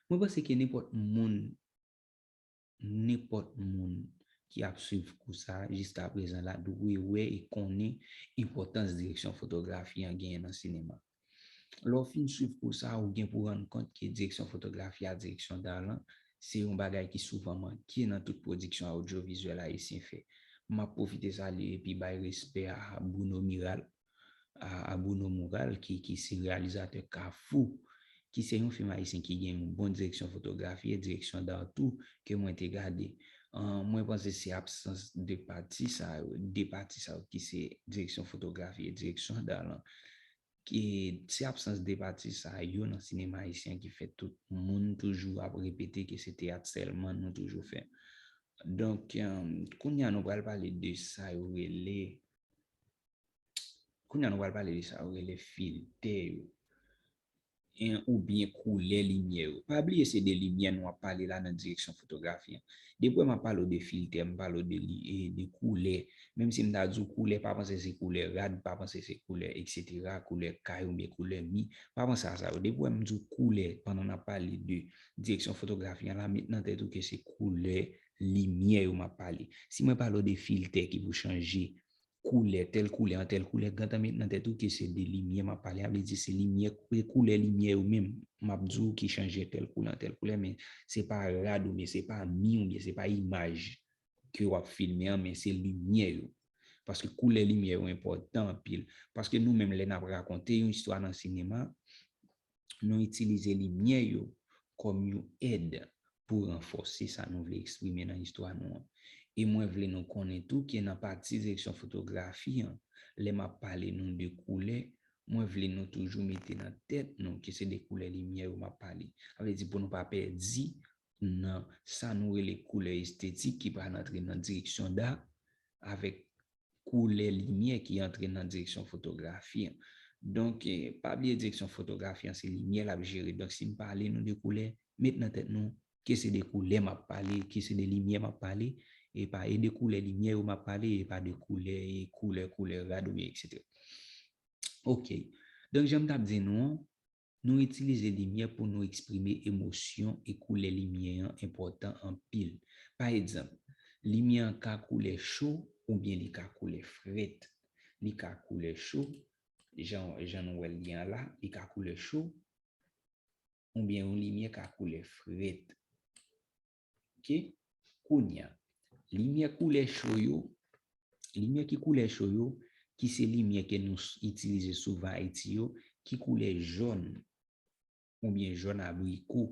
mwen panse ke nenpòt moun, nenpòt moun ki ap swiv kou sa a jiska prezan la dwe wè e konnen enpòtans direksyon fotografi an genyen nan sinema. Lè w fin swiv kou sa a, ou gen pou rann kont ke direksyon fotografi a, direksyon d'art lan, se yon bagay ki souvan manke nan tout pwodiksyon odyovizyèl ayisyen fè. M ap pwofite salye epi bay respè a Bruno Miral, a, a Bruno Mural, ki, ki se reyalizatè Kafou, ki se yon fim ayisyen ki gen yon bon direksyon fotografi e direksyon d'art tou ke mwen te gade. An, mwen panse se absans de pati sa yo, de pati sa yo ki se direksyon fotografi e direksyon d'art lan, ki se absans de pati sa yo nan sinema ayisyen ki fè tout moun toujou ap repete ke se teyat sèlman nou toujou fè. Donk, em, kounye a nou pral pale de sa yo rele, kounye a nou pral pale de sa yo rele filtè yo, en, oubyen koulè limyè yo. Pa bliye se de limyè nou ap pale la nan direksyon fotografi an. Depi w wè m ap pale w de filtè, m pale w de li, e, de koulè. Menm si m ta di w koulè, pa panse se koulè rad, pa panse se koulè, etsetera, koulè kay oubyen koulè mi, pa panse a sa yo. Depi w wè m di w koulè pandan n ap pale de direksyon fotografi an la, met nan tèt ou ke se koulè limyè yo m ap pale. Si mwen pale w de filtè ki pou chanje koulè, tèl koulè an tèl koulè, gentan met nan tèt ou ke se de limyè m ap pale. A vle di se limyè, koulè limyè yo menm, m ap di w ki chanje tèl koulè an tèl koulè, men se pa rad oubyen se pa mi oubyen se pa imaj ke w ap filme an, men se limyè yo. Paske koulè limyè yo enpòtan anpil. Paske nou menm, lè n ap rakonte yon istwa nan sinema, nou itilize limyè yo kòm yon èd pou ranfòse sa nou vle eksprime nan istwa nou an. E mwen vle nou konnen tou ke nan pati direksyon fotografi an, lè m ap pale nou de koulè, mwen vle nou toujou mete nan tèt nou ke se de koulè limyè yo m ap pale. Sa vle di pou nou pa pèdi nan sa nou rele koulè estetik ki pral antre nan direksyon d'art avèk koulè limyè ki antre nan direksyon fotografi an. Donk, eh, pa bliye direksyon fotografi an se limyè l ap jere. Donk, si m pale nou de koulè, met nan tèt nou ke se de koulè m ap pale, ke se de limyè m ap pale, e pa e de koulè limyè yo m ap pale, e pa de koulè, e koulè, koulè rad oubyen etsetera. Ok. Donk, jan m t ap di nou an, nou itilize limyè pou nou eksprime emosyon e koulè limyè an enpòtan anpil. Pa egzanp, limyè an ka koulè cho oubyen li ka koulè frèt. Li ka koulè cho, jan, jan nou wè l ye an la, li ka koulè cho, oubyen yon limyè ka koulè frèt. Ok? Kounye a, limyè koulè cho yo, limyè ki koulè cho yo, ki se limyè ke nou s-, itilize souvan Ayiti yo, ki koulè jòn oubyen jòn abriko.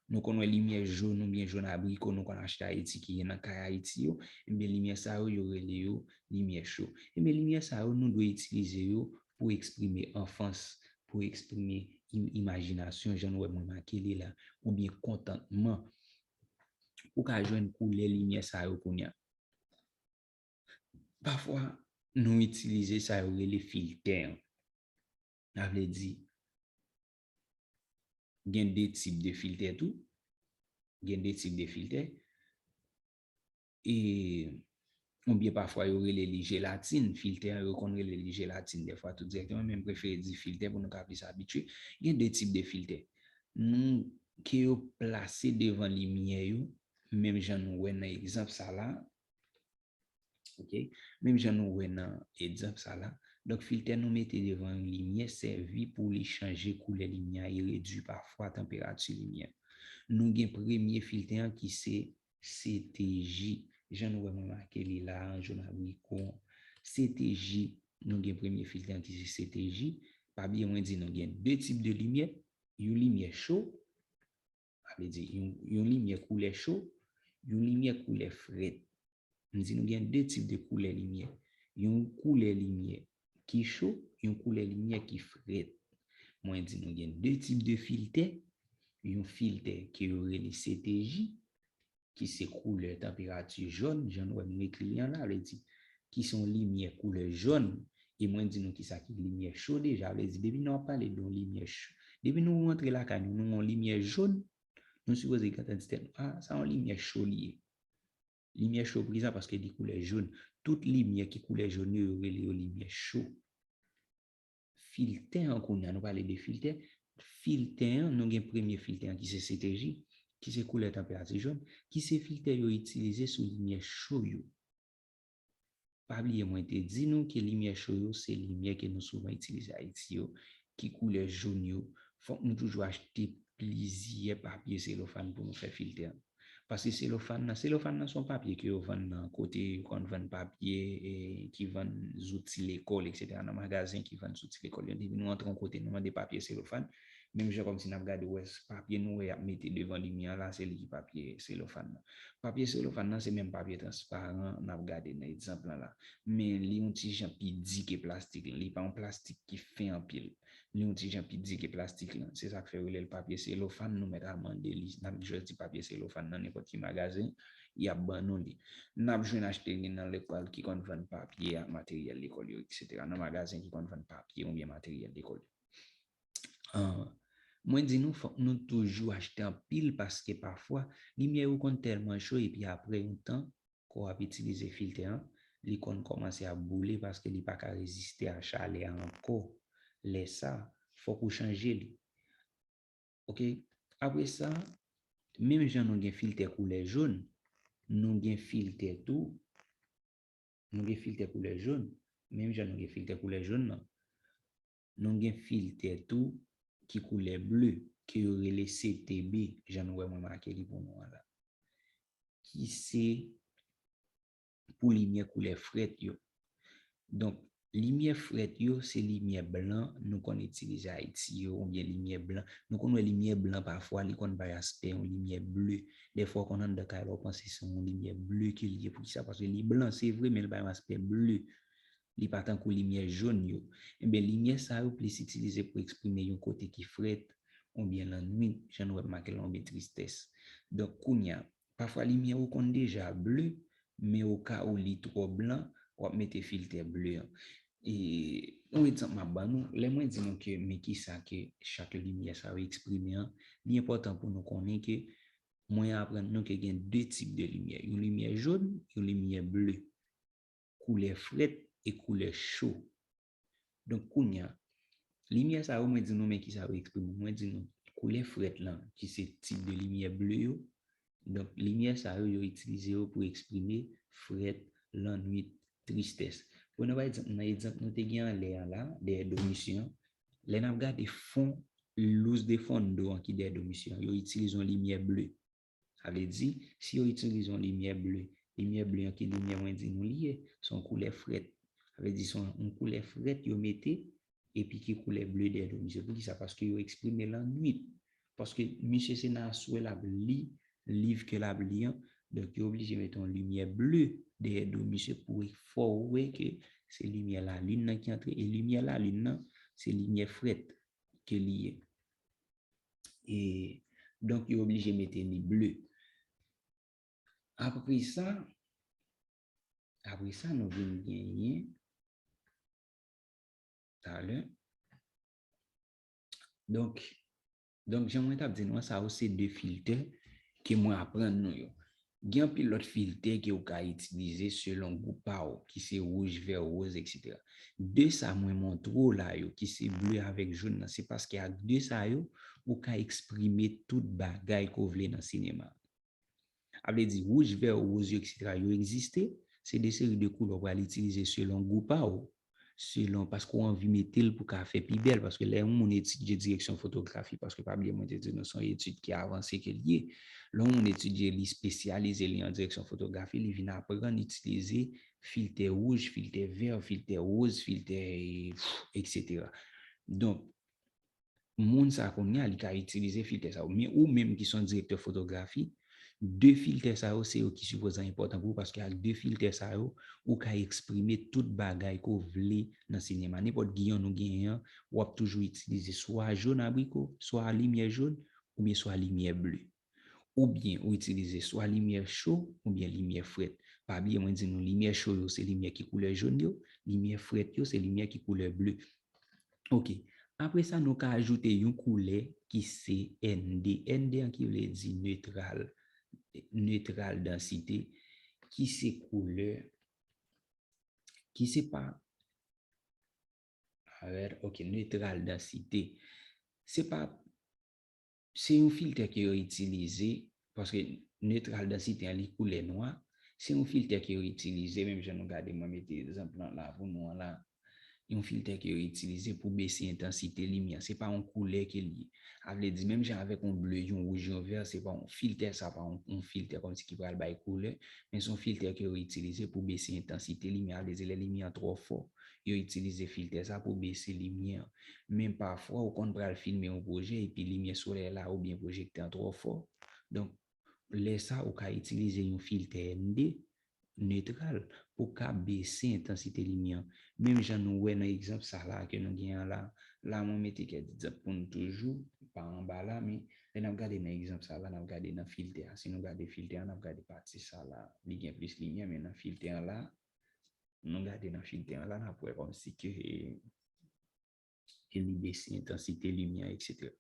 Nou konn wè limyè jòn oubyen jòn abriko nou konn achte Ayiti ki gen nan kay Ayiti yo, ebyen limyè sa yo, yo rele yo limyè cho. Ebyen limyè sa yo, nou dwe itilize yo pou eksprime anfans, pou eksprime im-, imajinasyon, jan nou wè mwen make li la, oubyen kontantman. Ou ka jwenn koulè limyè sa yo kounye a. Pafwa, nou itilize sa yo rele filtè an. Sa vle di, gen de tip de filtè tou. Gen de tip de filtè. E, oubyen pafwa yo rele li jelatin. Filtè an, yo konn rele li jelatin dèfwa tou dirèkteman, men m prefere di filtè pou nou ka plis abitye. Gen de tip de filtè. Nou, ke yo plase devan limyè yo, menm jan nou wè nan egzanp sa la. Ok? Menm jan nou wè nan egzanp sa la. Donk, filtè nou mete devan yon limyè sèvi pou li chanje koulè limyè a e redui pafwa tanperati limyè. Nou gen premye filtè an ki se C T J. Jan nou wè mwen make li la, an jòn abriko. C T J, nou gen premye filtè an ki se C T J. Pa bliye mwen di nou gen de tip de limyè. Yon limyè cho, sa vle di yon, yon limyè koulè cho, yon limyè koulè frèt. M di nou gen de tip de koulè limyè. Yon koulè limyè ki cho, yon koulè limyè ki frèt. Mwen di nou gen de tip de filtè, yon filtè ke yo rele C T J, ki se koulè tanperati jòn, jan nou wè m ekri li an la, vle di, ki se yon limyè koulè jòn, e mwen di nou kisa ki limyè cho deja, vle di, depi nou ap pale de yon limyè cho, depi nou rantre lakay nou, nou wè yon limyè jòn, nou sipoze gentan di tèt nou, a, sa yon limyè cho li ye. Limyè cho priz la paske li koulè jòn. Tout limyè ki koulè jòn yo, yo rele yo limyè cho. Filtè an kounye a, nou pale de filtè. Filtè an, nou gen premye filtè an ki se C T J. ki se koulè tanperati jòn, ki se filtè yo itilize sou limyè cho yo. Pa bliye mwen te di nou ke limyè cho yo se limyè ke nou souvan itilize Ayiti yo, ki koulè jòn yo. Fòk nou toujou achte plizyè papye selofàn pou nou fè filtè an. Paske selofàn nan, selofàn nan se yon papye ke yo vann nan kote yo konn vann papye, e, ki vann zouti lekòl, etsetera. Nan magazen ki vann zouti lekòl yo. Depi nou antre yon kote, nou mande papye selofàn. Menm jan kòmsi n ap gade, w wè papye nou wè y ap mete devan limyè an la, se li ki papye selofàn nan. Papye selofàn nan se menm papye transparan n ap gade nan egzanp lan la. Men li yon ti jan pi di ke plastik lan. Li pa yon plastik ki fen anpil. Li yon ti jan pi di ke plastik lan. Se sa k fè yo rele l papye selofàn. Nou mèt al mande li. N ap jis di papye selofàn nan nenpòt ki magazen, y ap ban nou li. N ap jwenn achte li nan lekòl ki konn vann papye ak materyèl lekòl yo, etsetera. Nan magazen ki konn vann papye oubyen materyèl lekòl yo. Ah, mwen di nou, fòk nou toujou achte anpil paske pafwa, limyè yo konn tèlman cho epi apre yon tan, ke w ap itilize filtè an, li konn kòmanse ap boule paske li pa ka reziste a chalè a ankò. Lè sa, fòk ou chanje li. Oke? Apre sa, menm jan nou gen filtè koulè jòn, nou gen filtè tou, nou gen filtè koulè jòn, menm jan nou gen filtè koulè jòn nan, nou gen filtè tou ki koulè ble, ke yo rele C T B, jan nou wè mwen make li pou nou an la. Ki se pou limyè koulè frèt yo. Donk, limyè frèt yo, se limyè blan nou konn itilize Ayiti yo, oubyen limyè blan. Nou konn wè limyè blan pafwa, li konn bay aspè yon limyè ble. Dèfwa, w konn anndan kay la, w panse se yon limyè ble ke li ye. Poukisa? Paske li blan, se vre, men li bay yon aspè ble. Li pa tankou limyè jòn yo. Enben, limyè sa yo plis itilize pou eksprime yon kote ki frèt, oubyen lannwit, jan nou wè m make la, oubyen tristès. Donk, kounye a, pafwa limyè ou konn deja ble, men o ka ou li twò blan, w ap mete filtè ble an. E yon egzanp m ap ban nou, lè mwen di nou ke men kisa ke chak limyè sa yo eksprime an, li enpòtan pou nou konnen ke mwen aprann nou ke gen de tip de limyè. Yon limyè jòn, yon limyè ble. Koulè frèt e koulè cho. Donk, kounye a, limyè sa yo, mwen di nou men kisa yo eksprime. Mwen di nou, koulè frèt lan, ki se tip de limyè ble yo. Donk, limyè sa yo, yo itilize yo pou eksprime frèt, lannwit, tristès. Pran pa egzanp, nan egzanp nou te gen anlè an la, dèyè do misye an, lè n ap gade fon, luz de fondo an ki dèyè do misye an, yo itilize yon limyè ble. Sa vle di, si yo itilize yon limyè ble, limyè ble an ki limyè mwen di nou li ye, se yon koulè frèt. Sa vle di, se yon, yon koulè frèt yo mete, epi ki koulè ble dèyè do misye. Poukisa? Paske yo eksprime lannwit. Paske misye se nan aswè l ap li liv ke l ap li an. Donk, yo oblije mete yon limyè ble dèyè do misye pou fè w wè ke se limyè lalin nan ki antre. E limyè lalin nan, se limyè frèt ke li ye. E donk, yo oblije mete li ble. Apre sa, apre sa, nou vin genyen talè. Donk, donk, jan mwen t ap di nou an, sa yo se de filtè ke mwen aprann nou yo. Gen anpil lòt filtè ke ou ka itilize selon gou pa w, ki se wouj, vè, woz, etsetera. De sa mwen montre w la yo, ki se ble avèk jòn nan, se paske ak de sa yo, ou ka eksprime tout bagay ke w vle nan sinema. A vle di, wouj, vè, woz yo, etsetera, yo egziste, se de seri de koulè w pral itilize selon gou pa w, selon, paske w anvi mete l pou ka fè pi bèl, paske lè yon moun etidye direksyon fotografi, paske pa bliye mwen te di nou se yon etid ki avanse ke l ye. Lè yon moun etidye, li espesyalize li an direksyon fotografi, li vin aprann itilize filtè wouj, filtè vè, filtè woz, filtè, etsetera. Donk, moun sa kounye a, li ka itilize filtè sa yo. Men ou menm ki se yon direktè fotografi, de filtè sa yo, se yo ki sipoze enpòtan pou ou, paske ak de filtè sa yo, ou ka eksprime tout bagay ke w vle nan sinema. Nenpòt giyon ou genyen an, w ap toujou itilize swa jòn abriko, swa limyè jòn, oubyen swa limyè ble. Oubyen ou itilize swa limyè cho, oubyen limyè frèt. Pa bliye mwen di nou, limyè cho yo, se limyè ki koulè jòn yo, limyè frèt yo, se limyè ki koulè ble. Oke. Apre sa, nou ka ajoute yon koulè ki se N D. N D an ki vle di netral, netral dansite, ki se koulè, ki se pa, alè, oke, netral dansite. Se pa se yon filtè ke yo itilize, paske netral dansite an li koulè nwa, se yon filtè ke yo itilize, menm jan nou gade, mwen mete egzanp lan la pou nou an la, yon filtè ke yo itilize pou bese entansite limyè. Se pa yon koulè ke li ye. A vle di, menm jan avèk yon ble, yon wouj, yon vè, se pa yon filtè, sa pa yon, yon filtè kòmsi ki pral bay koulè, men se yon filtè ke yo itilize pou bese entansite limyè. A vle di, lè limyè an twò fò, yo itilize filtè sa pou bese limyè an. Men pafwa, ou konn pral filme yon pwojè epi limyè solèy la oubyen pwojektè an twò fò. Donk, lè sa, ou ka itilize yon filtè N D netral pou ka bese entansite limyè an. Menm jan nou wè nan egzanp sa la ke nou gen an la, la mwen mete kèk egzanp pou nou toujou, pa anba la, men lè n ap gade nan egzanp sa la, n ap gade nan filtè a. Si nou gade filtè a, n ap gade pati sa la, li gen plis limyè, men nan filtè an la, nou gade nan filtè an la, n ap wè kòmsi ke e li bese entansite limyè, etsetera.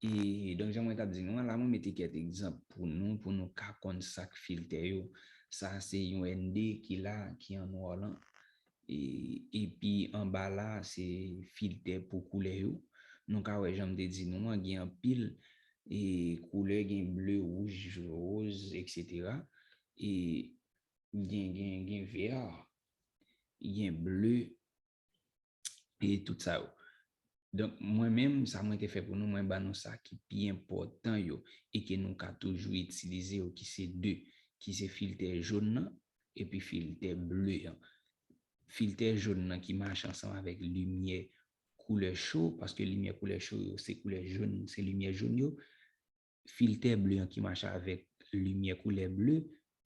E donk, jan mwen t ap di nou an, la mwen mete kèk egzanp pou nou, pou nou ka konn sa k filtè yo. Sa se yon N D ki la, ki an nwa lan. E, epi anba la, se filtè pou koulè yo. Nou ka wè, jan m te di nou an, gen anpil e koulè, gen ble, wouj, woz, etsetera. E gen, gen, gen vè, gen ble, e tout sa yo. Donk, mwen menm, sa mwen te fè pou nou, mwen ban nou sa ki pi enpòtan yo, e ke nou ka toujou itilize yo, ki se de, ki se filtè jòn nan, epi filtè ble an. Filtè jòn nan ki mache ansanm avèk limyè koulè cho, paske limyè koulè cho yo, se koulè jòn, se limyè jòn yo. Filtè ble an ki mache avèk limyè koulè ble,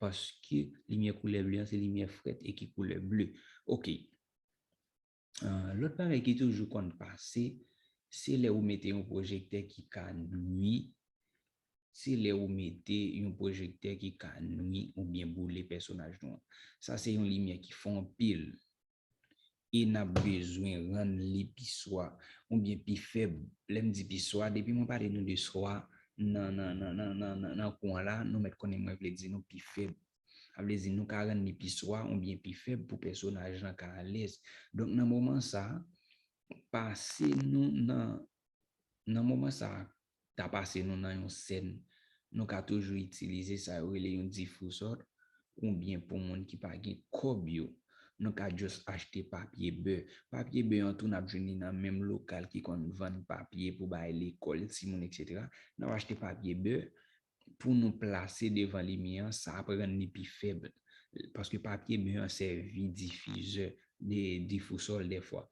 paske limyè koulè ble an se limyè frèt e ki koulè ble. Oke. Ah, lòt bagay ki toujou konn pase, se lè ou mete yon pwojektè ki ka nwi, se lè ou mete yon pwojektè ki ka nwi oubyen boule pèsonaj nou an. Sa se yon limyè ki fò anpil. E n ap bezwen rann li pi swa, oubyen pi fèb. Lè m di pi swa, depi mwen pale nou de swa nan, nan, nan, nan, nan, nan, nan kou an la, nou mèt konnen mwen vle di nou pi fèb. A vle di nou ka rann li pi swa oubyen pi fèb pou pèsonaj lan ka alèz. Donk, nan moman sa a, pase nou nan, nan moman sa a, ta pase nou nan yon sèn, nou ka toujou itilize sa yo rele yon difouzò, oubyen pou moun ki pa gen kòb yo, nou ka just achte papye bè. Papye bè an tou, n ap jwenn li nan menm lokal ki konn vann papye pou bay lekòl, timoun, etsetera. N ap achte papye bè pou nou plase devan limyè an, sa ap rann li pi fèb, paske papye bè an sèvi difizè, de, difouzò dèfwa.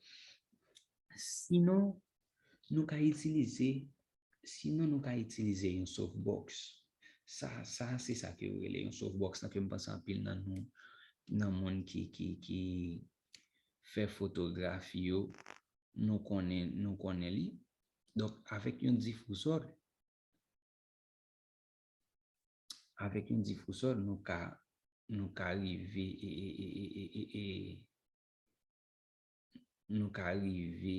Sinon, nou ka itilize, sinon nou ka itilize yon softbox. Sa, sa se sa ke yo rele yon softbox lan, ke m panse anpil nan nou, nan moun ki, ki, ki fè fotografi yo, nou konnen, nou konnen li. Donk, avèk yon difouzò, avèk yon difouzò, nou ka, nou ka rive, e, e, e, e, e, e, nou ka rive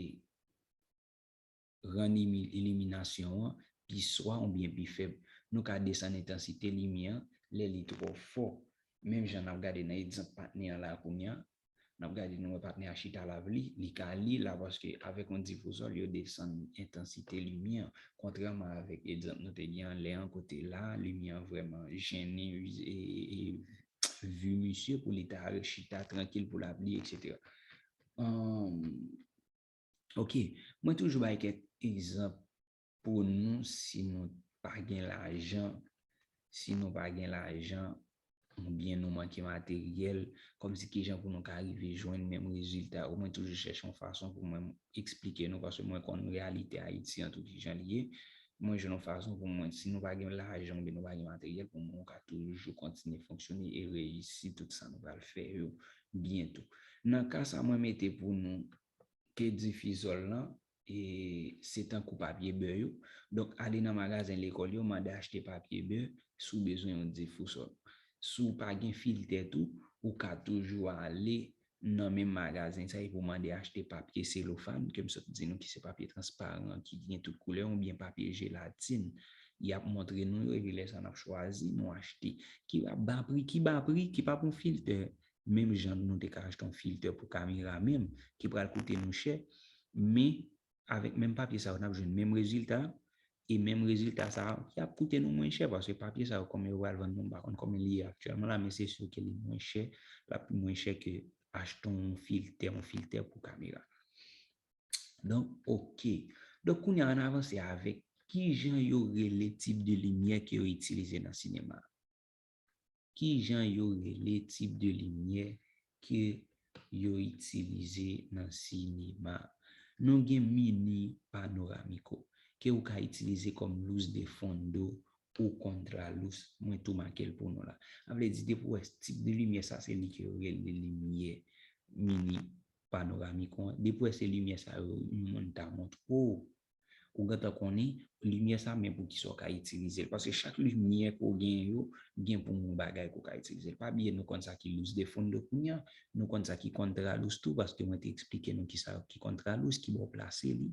rann imi-, iliminasyon an pi swa oubyen pi fèb. Nou ka desann entansite limyè an lè li twò fò. Menm jan n ap gade nan egzanp patnè an la kounye a, n ap gade, nou wè patnè a chita l ap li, li ka li la, paske avèk yon difouzò, yo desann entansite limyè an. Kontrèman avèk egzanp nou te gen anlè an, kote la, limyè an vrèman jennen, e, e, e, vi misye pou li ta chita trankil pou l ap li, etsetera. Ahn, oke, mwen toujou bay kèk egzanp pou nou, si nou pa gen lajan, si nou pa gen lajan, oubyen nou manke materyèl, kòmsi kijan pou nou ka rive jwenn menm rezilta yo. Mwen toujou chèche yon fason pou mwen eksplike nou, paske mwen konn reyalite Ayiti an tou kijan li ye. Mwen jwenn yon fason pou mwen, si nou pa gen lajan oubyen nou pa gen materyèl, pou mwen, nou ka toujou kontinye fonksyone e reyisi tout sa nou pral fè yo byen tou. Nan ka sa mwen mete pou nou, ke difizò lan, e, se tankou papye bè yo. Donk, ale nan magazen lekòl yo, mande achte papye bè si w bezwen yon difouzò. Si w pa gen filtè tou, ou ka toujou ale nan menm magazen sa epi w mande achte papye selofàn, ke m sot di nou ki se papye transparan, ki gen tout koulè, oubyen papye jelatin. Y ap montre nou yo, epi lè sa n ap chwazi, nou achte. Ki ap ba pri, ki ba pri, ki pa pou filtè. Menm jan nou te ka achte yon filtè pou kamera menm, ki pral koute nou chè, men avèk menm papye sa yo, n ap jwenn menm rezilta, e menm rezilta sa a ki ap koute nou mwen chè, paske papye sa yo, kòman yo pral vann nou, m pa konn kòman li ye aktyèlman la, men se si ke li mwen chè, l ap pi mwen chè ke achte yon filtè, yon filtè pou kamera. Donk, oke. Donk, kounye a, ann avanse avèk kijan yo rele tip de limyè ke yo itilize nan sinema. Kijan yo rele tip de limyè ke yo itilize nan sinema? Nou gen mini panoramiko, ke ou ka itilize kòm luz de fondo ou kontra luz. Mwen tou make l pou nou la. Sa vle di, depi w wè tip de limyè sa, se li ke yo rele limyè mini panoramiko an. Depi w wè se limyè sa yo, yon moun ta montre w, ou gentan konnen limyè sa, men pou ki sa w ka itilize l. Paske chak limyè ke w gen yo, gen pou yon bagay ke w ka itilize l. Pa bliye, nou konn sa ki luz de fondo kounye a, nou konn sa ki kontra luz tou, paske mwen te eksplike nou ki sa ki kontra luz, ki bò w plase li,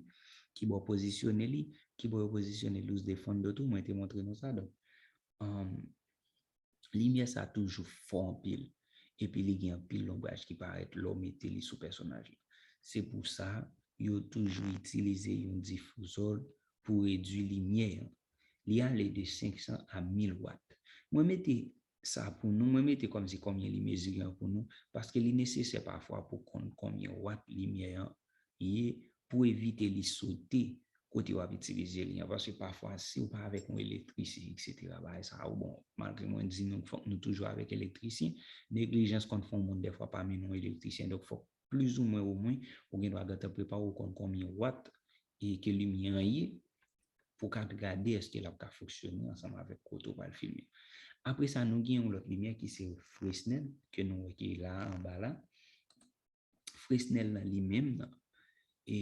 ki bò w pozisyone li, ki bò yo pozisyone luz de fondo tou, mwen te montre nou sa. Donk, um, limyè sa toujou fò anpil, epi li gen anpil lonbraj ki parèt lè w mete li sou pèsonaj la. Se pou sa, yo toujou itilize yon difizò pou redui limyè an. Li ale de senk san a mil wat. Mwen mete sa pou nou, mwen mete kòmsi konbyen li mezire an pou nou, paske li nesesè pafwa pou konn konbyen wat limyè an ye, pou evite li sote kote w ap itilize li an. Paske pafwa, si w pa avèk yon elektrisyen, etsetera, bagay sa yo, bon, malgre mwen di nou, fòk nou toujou avèk elektrisyen, neglijans konn fè yon moun dèfwa pa mennen yon elektrisyen. Donk, fòk plizoumwen omwen, ou gen dwa gentan prepare w konn konbyen wat e ke limyè an ye, pou w ka gade èske l ap ka fonksyone ansanm avèk kote w pral filme. Apre sa, nou gen yon lòt limyè ki se Fresnel, ke nou wè ki la anba la. Fresnel nan li menm nan, e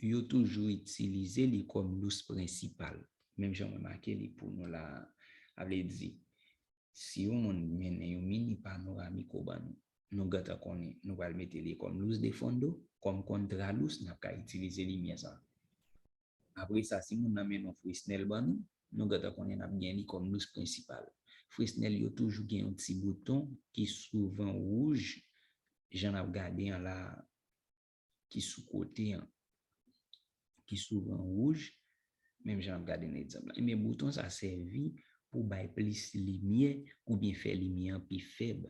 yo toujou itilize li kòm luz prensipal. Menm jan mwen make li pou nou la, a vle di, si yon moun mennen yon mini panoramiko ban nou, nou gentan konnen, nou pral mete li kòm luz de fondo, kòm kontra luz, n ap ka itilize limyè sa. Apre sa, si moun nan mennen yon Fresnel ban nou, nou gentan konnen n ap gen li kòm luz prensipal. Fresnel yo toujou gen yon ti bouton ki souvan wouj, jan n ap gade an la, ki sou kote an, ki souvan wouj, menm jan n ap gade nan egzanp la. Ebyen, bouton sa sèvi pou bay plis limyè oubyen fè limyè an pi fèb.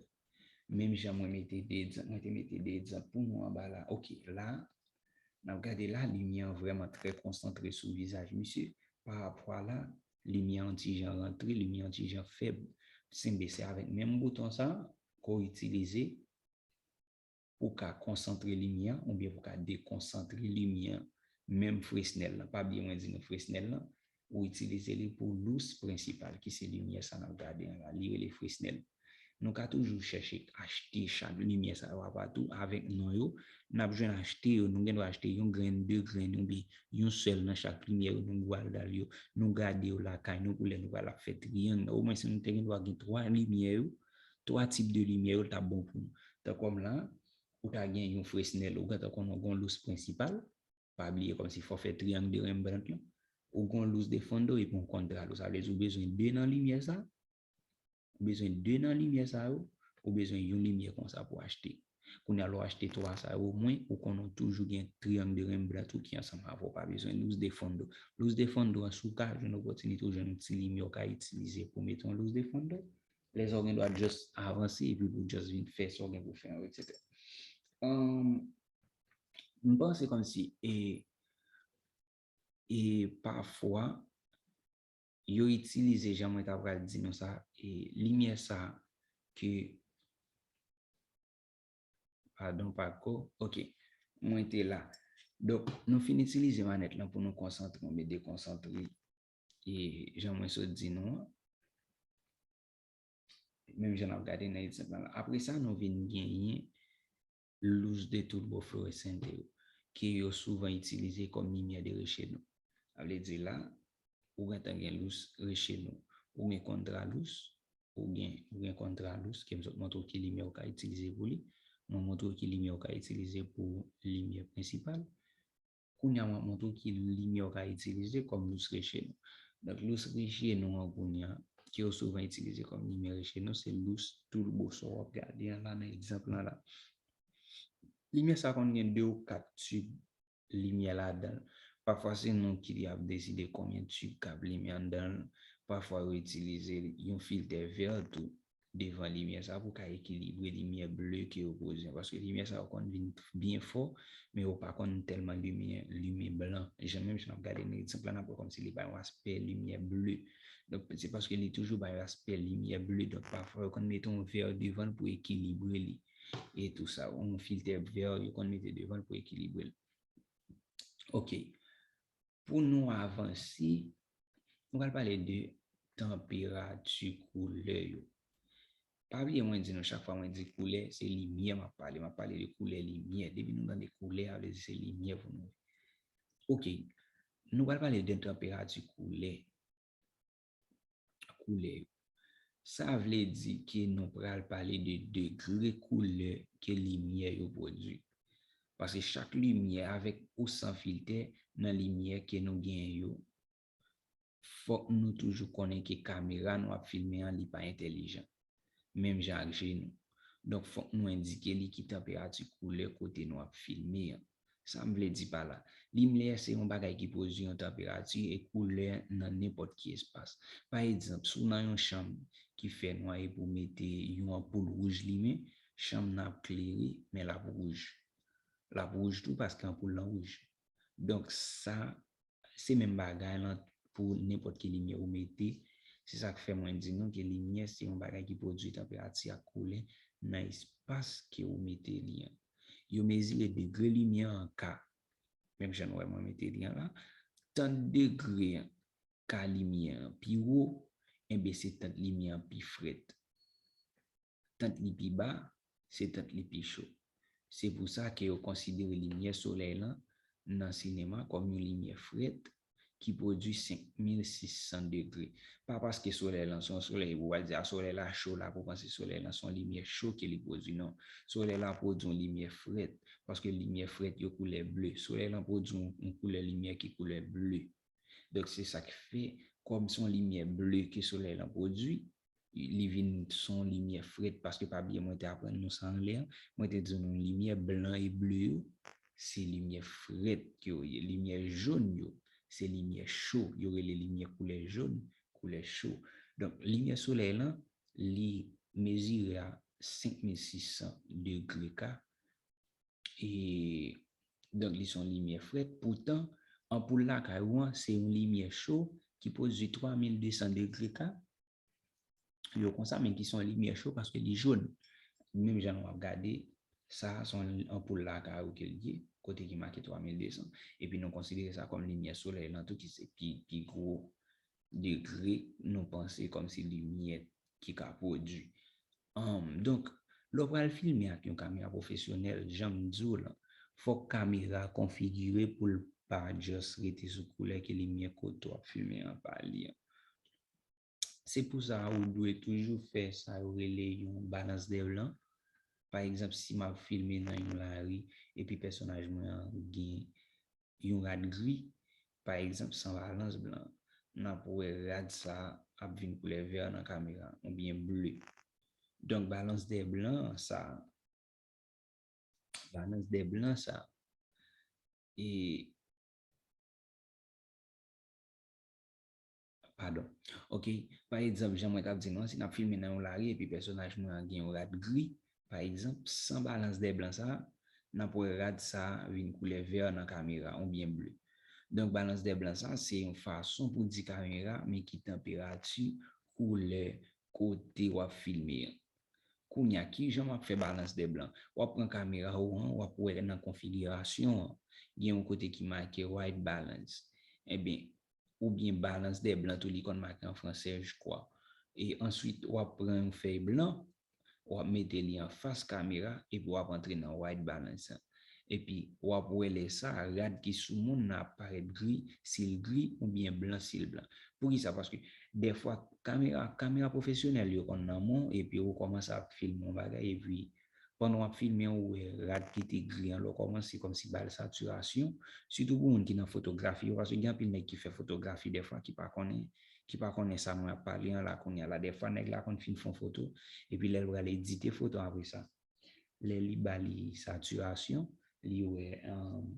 Menm jan mwen mete de egzanp, mwen te mete de egzanp pou nou anba la. Oke, la, n ap gade la, limyè an vrèman trè konsantre sou vizaj misye. Parapò a la, limyè an ti jan rantre, limyè an ti jan fèb. Senbe se avèk menm bouton sa ke w itilize pou w ka konsantre limyè an oubyen pou w ka dekonsantre limyè an. Menm Fresnel lan, pa bliye mwen di nou Fresnel lan, ou itilize li pou luz prensipal, ki se limyè sa n ap gade an la, li rele Fresnel. Nou ka toujou chèche achte chak limyè sa yo apa tou avèk non yo. N ap jwenn achte yo, nou gen dwa achte yon grenn, de grenn oubyen yon sèl nan chak limyè yo, nou gwal dal yo, nou gade yo lakay nou pou lè nou pral ap fè triyang. Omwen si nou te gen dwa gen twa limyè yo, twa tip de limyè yo, l t ap bon pou nou. Tankòm la, ou ta gen yon Fresnel, ou gentan konnen w gen yon luz prensipal, pa bliye kòmsi fò fè triyang de Rembrandt lan, ou gen yon luz de fondo epi yon kontra luz. Sa vle di ou bezwen de nan limyè sa, ou bezwen de nan limyè sa yo, ou bezwen yon limyè konsa pou achte. Kounye a, lè w achte twa sa yo, omwen, ou konnen w toujou gen triyang de Rembrandt ou ki ansanm avè w, pa bezwen luz de fondo. Luz de fondo an, si w ka jwenn opòtinite, ou jwenn yon ti limyè w ka itilize pou mete yon luz de fondo, lè sa w gen dwa just avanse epi pou just vin fè sa w gen pou fè an, etsetera. Ahn, m panse kòmsi, e, e pafwa, yo itilize, jan mwen ta pral di nou sa, e limyè sa ke, padon, pa ko, oke, mwen te la. Donk, nou fin itilize manèt lan pou nou konsantre oubyen dekonsantre, e jan mwen sot di nou an. Menm jan n ap gade nan egzanp lan la. Apre sa, nou vin genyen luz de turbo fluorescente yo, ke yo souvan itilize kòm limyè de recheno. Sa vle di la, ou gentan gen luz recheno, ou gen kontra luz, ou gen, ou gen kontra luz, ke m sot montre w ki limyè ou ka itilize pou li. Mwen montre w ki limyè ou ka itilize pou limyè prensipal. Kounye a, mwen ap montre w ki limyè w ka itilize kòm luz recheno. Donk, luz recheno an kounye a, ke yo souvan itilize kòm limyè recheno, se luz turbo sa w ap gade an la nan egzanp lan la. Limyè sa konn gen de ou kat tib limyè ladan l. Pafwa se nou ki ap deside konbyen tib k ap limyè anndan l. Pafwa yo itilize yon filtè vè tou devan limyè sa pou ka ekilibre limyè ble ke yo pwodui an. Paske limyè sa yo konn vin byen fò, men yo pa konn tèlman limyè, limen blan. Jan menm jan n ap gade nan egzanp la, n ap wè kòmsi li ba yon aspè limyè ble. Donk, se paske li toujou ba yon aspè limyè ble. Donk, pafwa yo konn mete yon vè devan l pou ekilibre li. E tou sa, yon filtè vè yo konn mete devan l pou ekilibre l. Ok. Pou nou avanse, nou pral pale de tanperati koulè yo. Pa bliye mwen di nou chak fwa mwen di koulè, se limyè m ap pale. M ap pale de koulè limyè. Depi nou tande koulè, sa vle di se limyè pou nou wè. Ok. Nou pral pale de tanperati koulè. Koulè yo. Sa vle di ke nou pral pale de degre koulè ke limyè yo pwodui. Paske chak limyè, avèk ou san filtè, nan limyè ke nou genyen yo, fòk nou toujou konnen ke kamera nou ap filme an, li pa entèlijan. Menm jan ak je nou. Donk, fòk nou endike li ki tanperati koulè kote nou ap filme an. Sa m vle di pa la? Limyè se yon bagay ki pwodui yon tanperati e koulè nan nenpòt ki espas. Pa egzanp, si w nan yon chanm ki fè nwa epi w mete yon anpoul wouj limen, chanm nan ap klere, men l ap wouj. L ap wouj tou paske anpoul lan wouj. Donk, sa, se menm bagay lan pou nenpòt ki limyè ou mete. Se sa k fè mwen di nou ke limyè se yon bagay ki pwodui tanperati ak koulè nan espas ke ou mete li an. Yo mezire degre limyè an an K. Menm jan nou wè mwen mete li an la. Tan degre an K limyè an pi wo, enben se tan limyè an pi frèt. Tan li pi ba, se tan li pi cho. Se pou sa ke yo konsidere limyè solèy lan nan sinema kòm yon limyè frèt ki pwodui senk mil sis san degre. Pa paske solèy lan se yon solèy, ou pral di, a, solèy la cho la, pou panse solèy lan se yon limyè cho ke li pwodui, non. Solèy la pwodui yon limyè frèt, paske limyè frèt yo koulè ble. Solèy lan pwodui yon, yon koulè limyè ki koulè ble. Donk, se sa k fè, kòm se yon limyè ble ke solèy lan pwodui, li vin se yon limyè frèt, paske pa bliye mwen te aprann nou sa anlè an, mwen te di nou limyè blan e ble yo, se limyè frèt ke yo ye. Limyè jòn yo, se limyè cho, yo rele limyè koulè jòn, koulè cho. Donk, limyè solèy lan, li mezire a senk mil sis san degre K, e donk, li se yon limyè frèt. Poutan, anpoul lakay ou an, se yon limyè cho ki pwodui twa mil de san degre K. Yo konsa, men ki se yon limyè cho paske li jòn. Menm jan nou ap gade, sa a se yon anpoul lakay ou ke l ye, kote ki make twa mil de san, epi nou konsidere sa kòm limyè solèy lan tou ki se pi, pi gwo degre nou panse kòmsi limyè ki ka pwodui. Anm, donk, lè w pral filme ak yon kamera pwofesyonèl, jan m di w lan, fòk kamera konfigire pou l pa just rete sou koulè ke limyè kote w ap filme an pa li an. Se pou sa ou dwe toujou fè sa yo rele yon balance de blanc. Pa egzanp, si m ap filme nan yon lari epi pèsonaj mwen an gen yon rad gri, pa egzanp, san balans blan, n ap wè rad sa a ap vin koulè vè nan kamera, oubyen ble. Donk, balans de blan sa, balans de blan sa, e, padon. Ok, pa egzanp, jan mwen t ap di nou an, si n ap filme nan yon lari epi pèsonaj mwen an gen yon rad gri, pa egzanp, san balans de blan sa, n ap wè rad sa vin koulè vè nan kamera, oubyen ble. Donk, balans de blan sa, se yon fason pou di kamera, men ki tanperati, koulè, kote w ap filme an. Kounye a, kijan w ap fè balans de blan? W ap pran kamera ou an, w ap wè nan konfigirasyon an, gen yon kote ki make white balance. Ebyen, oubyen balans de blan tou, li konn make an fransè, je crois. E answit, w ap pran yon fèy blan, w ap mete li anfas kamera, epi w ap antre nan white balance an. Epi, w ap wè lè sa a, rad ki sou moun nan ap parèt gri, si l gri, oubyen blan, si l blan. Poukisa? Paske, dèfwa, kamera, kamera pwofesyonèl yo konn nan men w, epi ou kòmanse ap filme yon bagay, epi pandan w ap filme, ou wè rad ki te gri an, lè w kòmanse kòmsi ba l satirasyon, sitou pou moun ki nan fotografi yo, paske gen anpil nèg ki fè fotografi dèfwa ki pa konnen, ki pa konnen sa mwen ap pale an la kounye a la. Dèfwa, nèg la konn fin fè yon foto, epi lè l pral edite foto an apre sa, lè li ba li satirasyon, li wè, um,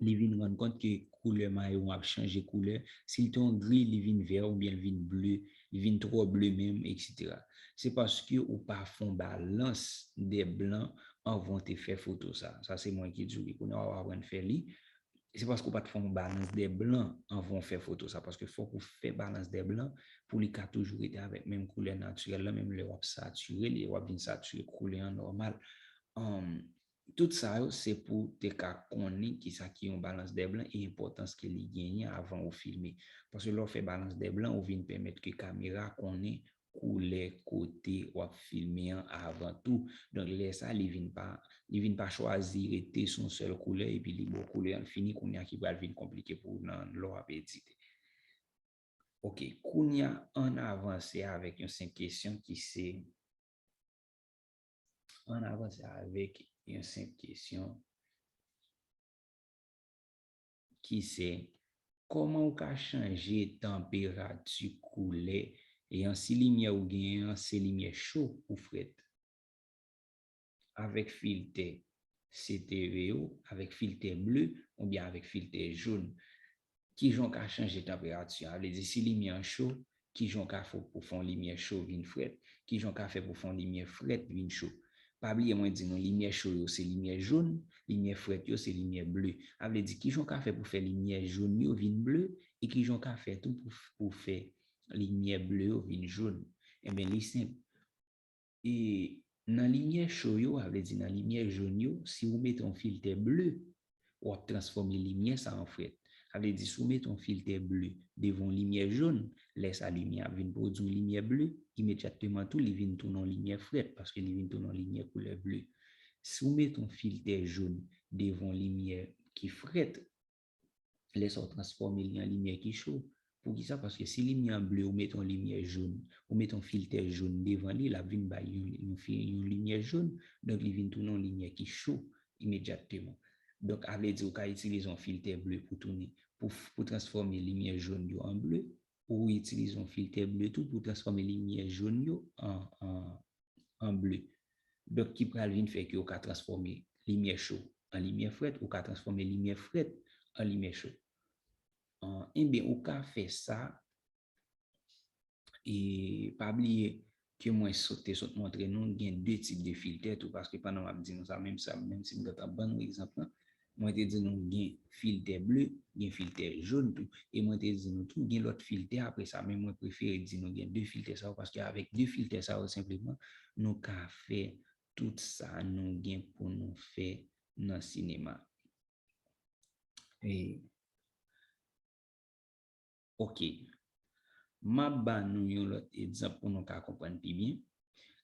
li vin rann kont ke koulè mayo w ap chanje koulè. Si l te yon gri, li vin vè oubyen l vin ble, li vin twò ble menm, etsetera. Se paske ou pa fè yon balans dè blan anvan w te fè foto sa. Sa se mwen ki di w li. Kounye a w ap aprann fè li. Se paske w pa t fè yon balans dè blan anvan w fè foto sa. Paske fòk ou fè balans dè blan pou li ka toujou rete avèk menm koulè natirèl la, menm lè w ap satire li, w ap vin satire koulè an nòmal. Ann, Tout sa yo, se pou te ka konnen kisa ki yon balans dè blan e enpòtans ke li genyen avan ou filme. Paske lè w fè balans dè blan, ou vin pèmèt ke kamera konnen koulè kote w ap filme an avan tou. Donk, lè sa, li vin pa, li vin pa chwazi rete sou yon sèl koulè epi li ba w koulè an fini, kounye a ki pral vin konplike pou ou nan lè w ap edite. Oke, kounye a, ann avanse avèk yon senp kesyon ki se, ann avanse avèk yon senp kesyon ki se, kòman ou ka chanje tanperati koulè e an si limyè ou genyen an se limyè cho ou frèt? Avèk filtè C T V yo, avèk filtè ble oubyen avèk filtè jòn. Kijan w ka chanje tanperati an? Sa vle di, si limyè an cho, kijan w ka fè pou fè yon limyè cho vin frèt? Kijan w ka fè pou fè yon limyè frèt vin cho? Pa bliye mwen di nou, limyè cho yo se limyè jòn, limyè frèt yo se limyè ble. Sa vle di, kijan w ka fè pou fè limyè jòn yo vin ble, e kijan w ka fè tou pou, pou fè limyè ble yo vin jòn? Enben, li senp. E nan limyè cho yo, sa vle di nan limyè jòn yo, si ou mete yon filtè ble, w ap transfòme limyè sa an frèt. Sa vle di, si w mete yon filtè ble devan yon limyè jòn, lè sa limyè ap vin pwodui yon limyè ble, imedyatman tou li vin tounen yon limyè frèt, paske li vin tounen yon limyè koulè ble. Si w mete yon filtè jòn devan yon limyè ki frèt, lè sa w transfòme li an limyè ki cho. Poukisa? Paske si limyè an ble, ou mete yon limyè jòn, ou mete yon filtè jòn devan li, l ap vin bay yon, yon, fi- yon limyè jòn, donk li vin tounen yon limyè ki cho imedyatman. Donk, sa vle di ou ka itilize yon filtè ble pou tounen, pou, f- pou transfòme limyè jòn yo an ble, ou itilize yon filtè ble tou pou transfòme limyè jòn yo an, an, an ble. Donk, ki pral vin fè ke ou ka transfòme limyè cho an limyè frèt, ou ka transfòme limyè frèt an limyè cho. An, enben, ou ka fè sa, e pa bliye ke mwen sot, te sot montre nou gen de tip de filtè tou, paske pandan m ap di nou sa, menm sa, menm si m gentan ban nou egzanp lan, mwen te di nou gen filtè ble, gen filtè jòn tou, e mwen te di nou tou gen lòt filtè apre sa, men mwen prefere di nou gen de filtè sa yo, paske avèk de filtè sa yo, senpleman, nou ka fè tout sa nou gen pou nou fè nan sinema. E, oke. M ap ba nou yon lòt egzanp pou nou ka konprann pi byen.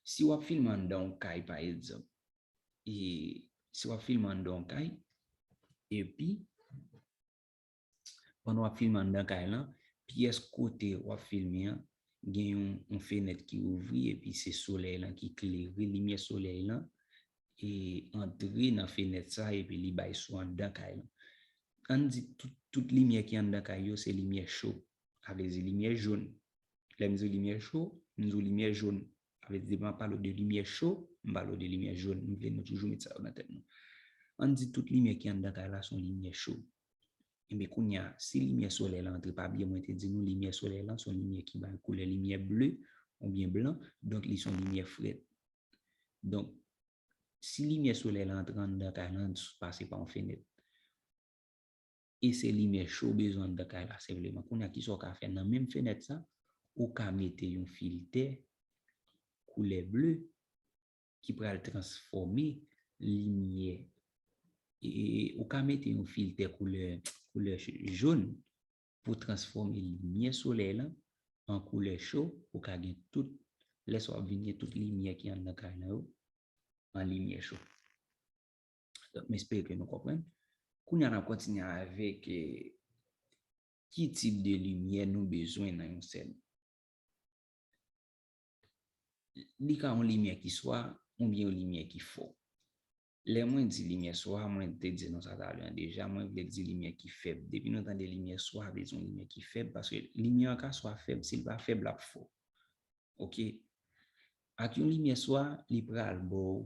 Si w ap filme anndan yon kay, pa egzanp, e si w ap filme anndan yon kay, epi pandan w ap filme anndan kay lan, pyès kote w ap filme an, gen yon, yon fenèt ki ouvri, epi se solèy lan ki klere, limyè solèy lan, e antre nan fenèt sa, epi li bay sou anndan kay lan. Ann di tout, tout limyè ki anndan kay yo, se limyè cho. Sa vle di limyè jòn. Lè m di w limyè cho, m di w limyè jòn. Sa vle di, depi m ap pale w de limyè cho, m pale w de limyè jòn. M vle nou toujou met sa yo nan tèt nou. Ann di tout limyè ki anndan kay la se yon limyè cho. Ebyen, kounye a, si limyè solèy la antre, pa bliye mwen te di nou limyè solèy la se yon limyè ki bay koulè limyè ble oubyen blan, donk li se yon limyè frèt. Donk, si limyè solèy la antre anndan kay la, pase pa yon fenèt, e se limyè cho w bezwen anndan kay la senpleman. Kounye a, kisa w ka fè? Nan menm fenèt sa, ou ka mete yon filtè koulè ble ki pral transfòme limyè. E, e, ou ka mete yon filtè koulè, koulè jòn pou transfòme limyè solèy lan an koulè cho, ou ka gen tout, lè sa w ap vin gen tout limyè ki anndan kay lan yo an limyè cho. Donk, m espere ke nou konprann. Kounye a, n ap kontinye avèk, eh, ki tip de limyè nou bezwen nan yon sèn. Li ka yon limyè ki swa, oubyen yon limyè ki fò. Lè mwen di limyè swa, mwen te di nou sa talè an deja, mwen vle di limyè ki fèb. Depi nou tande limyè swa, vle di yon limyè ki fèb, paske limyè an ka swa fèb, si l pa fèb, l ap fò. Oke? Ak yon limyè swa, li pral ba w,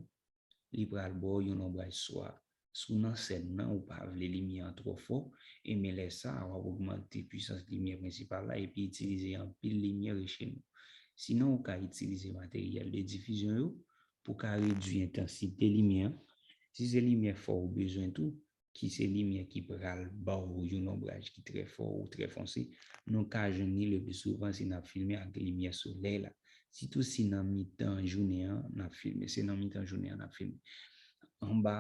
li pral ba w yon lonbraj swa. Si w nan sèn nan, ou pa vle limyè an twò fò, e men lè sa a, w ap ogmante pwisans limyè prensipal la epi itilize anpil limyè reche nou. Sinon, ou ka itilize materyèl de difizyon yo pou w ka redui entansite limyè an. Si se limyè fò ou bezwen tou, ki se limyè ki pral ba w yon lonbraj ki trè fò ou trè fonse, nou ka jwenn li le pli souvan si n ap filme ak limyè solèy la. Sitou si nan mitan jounen an n ap filme, se nan mitan jounen an n ap filme. Anba,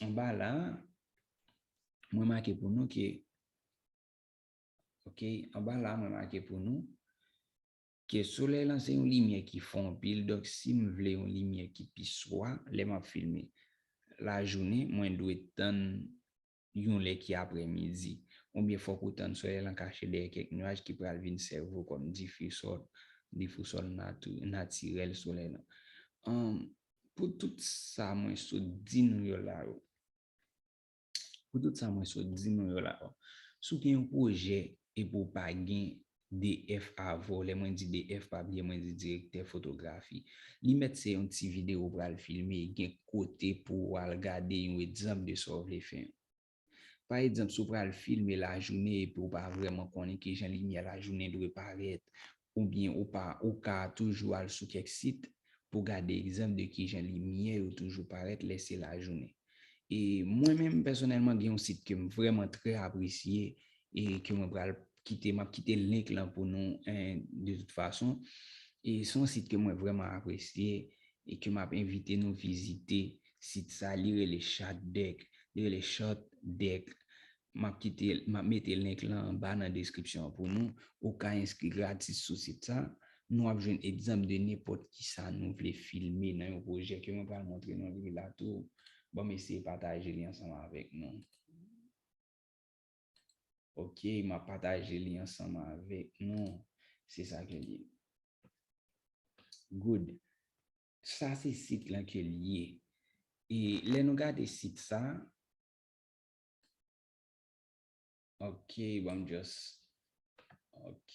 anba la, mwen make pou nou ke, ok, anba la, mwen make pou nou ke solèy lan se yon limyè ki fò anpil, donk si m vle yon limyè ki pi swa lè m ap filme lajounen, mwen dwe tann yon lè ki aprèmidi. Oubyen fòk ou tann solèy lan kache dèyè kèk nyaj ki pral vin sèvi w kòm difusò, difusò natu-, natirèl solèy lan. Ann, pou tout sa mwen sot di nou yo la yo, pou tout sa mwen sot di nou yo la yo, si w gen yon pwojè epi w pa gen D F avè w, lè mwen di D F, pa bliye mwen di direktè fotografi. Li mèt se yon ti videyo w pral filme, gen kote pou w al gade yon egzanp de sa w vle fè an. Pa egzanp, si w pral filme lajounen epi w pa vrèman konnen kijan limyè lajounen dwe parèt, oubyen ou pa, ou ka toujou al sou kèk sit pou gade egzanp de kijan limyè yo toujou parèt lè se lajounen. E mwen menm, pèsonèlman, gen yon sit ke m vrèman trè apresye e ke mwen pral kite, m ap kite link lan pou nou, en, de tout fason. E se yon sit ke mwen vrèman apresye e ke m ap envite nou vizite sit sa, li rele Shot Deck, li rele Shot Deck. M ap kite, m ap mete link lan anba nan deskripsyon an pou nou. Ou ka enskri gratis sou sit sa. Nou ap jwenn egzanp de nenpòt ki sa nou vle filme nan yon pwojè ke mwen pral montre nou li la tou. Ban m eseye pataje li ansanm avèk nou. Ok, m ap pataje li ansanm avèk nou. Se sa ke li ye. Good. Sa se sit lan ke li ye. E lè nou gade sit sa, ok, ban m just, ok.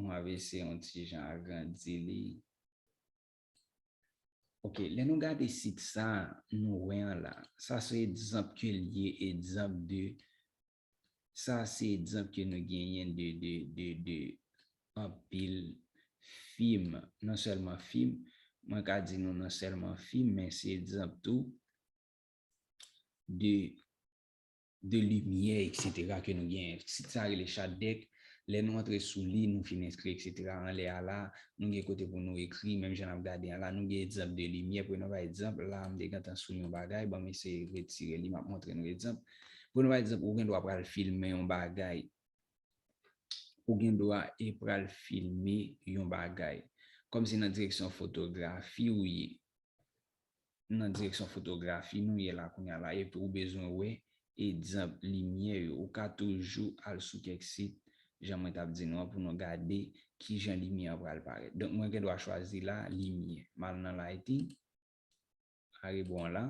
Mwen ap eseye yon ti jan agrandi li. Ok, lè nou gade sit sa, nou wè an la. Sa se egzanp ke l ye, egzanp de, sa se egzanp ke nou genyen de, de, de, de anpil fim. Non sèlman fim, mwen ka di nou non sèlman fim, men se egzanp tou de, de limyè, etsetera, ke nou genyen. Sit sa rele Shot Deck. Lè nou antre sou li, nou fin enskri, etsetera, anlè a la, nou gen kote pou nou ekri, menm jan n ap gade an la, nou gen egzanp de limyè. Prenon pa egzanp, la, m te gentan sou yon bagay, ban m eseye retire li, m ap montre nou egzanp. Prenon pa egzanp, ou gen dwa pral filme yon bagay. Ou gen dwa e pral filme yon bagay. Kòm se nan direksyon fotografi ou ye, nan direksyon fotografi nou ye la kounye a la, epi ou bezwen wè egzanp limyè yo, ou ka toujou al sou kèk sit, jan mwen t ap di nou an, pou nou gade kijan limyè an pral parèt. Donk, mwen gen dwa chwazi la, limyè. M al nan lighting, arebò an la,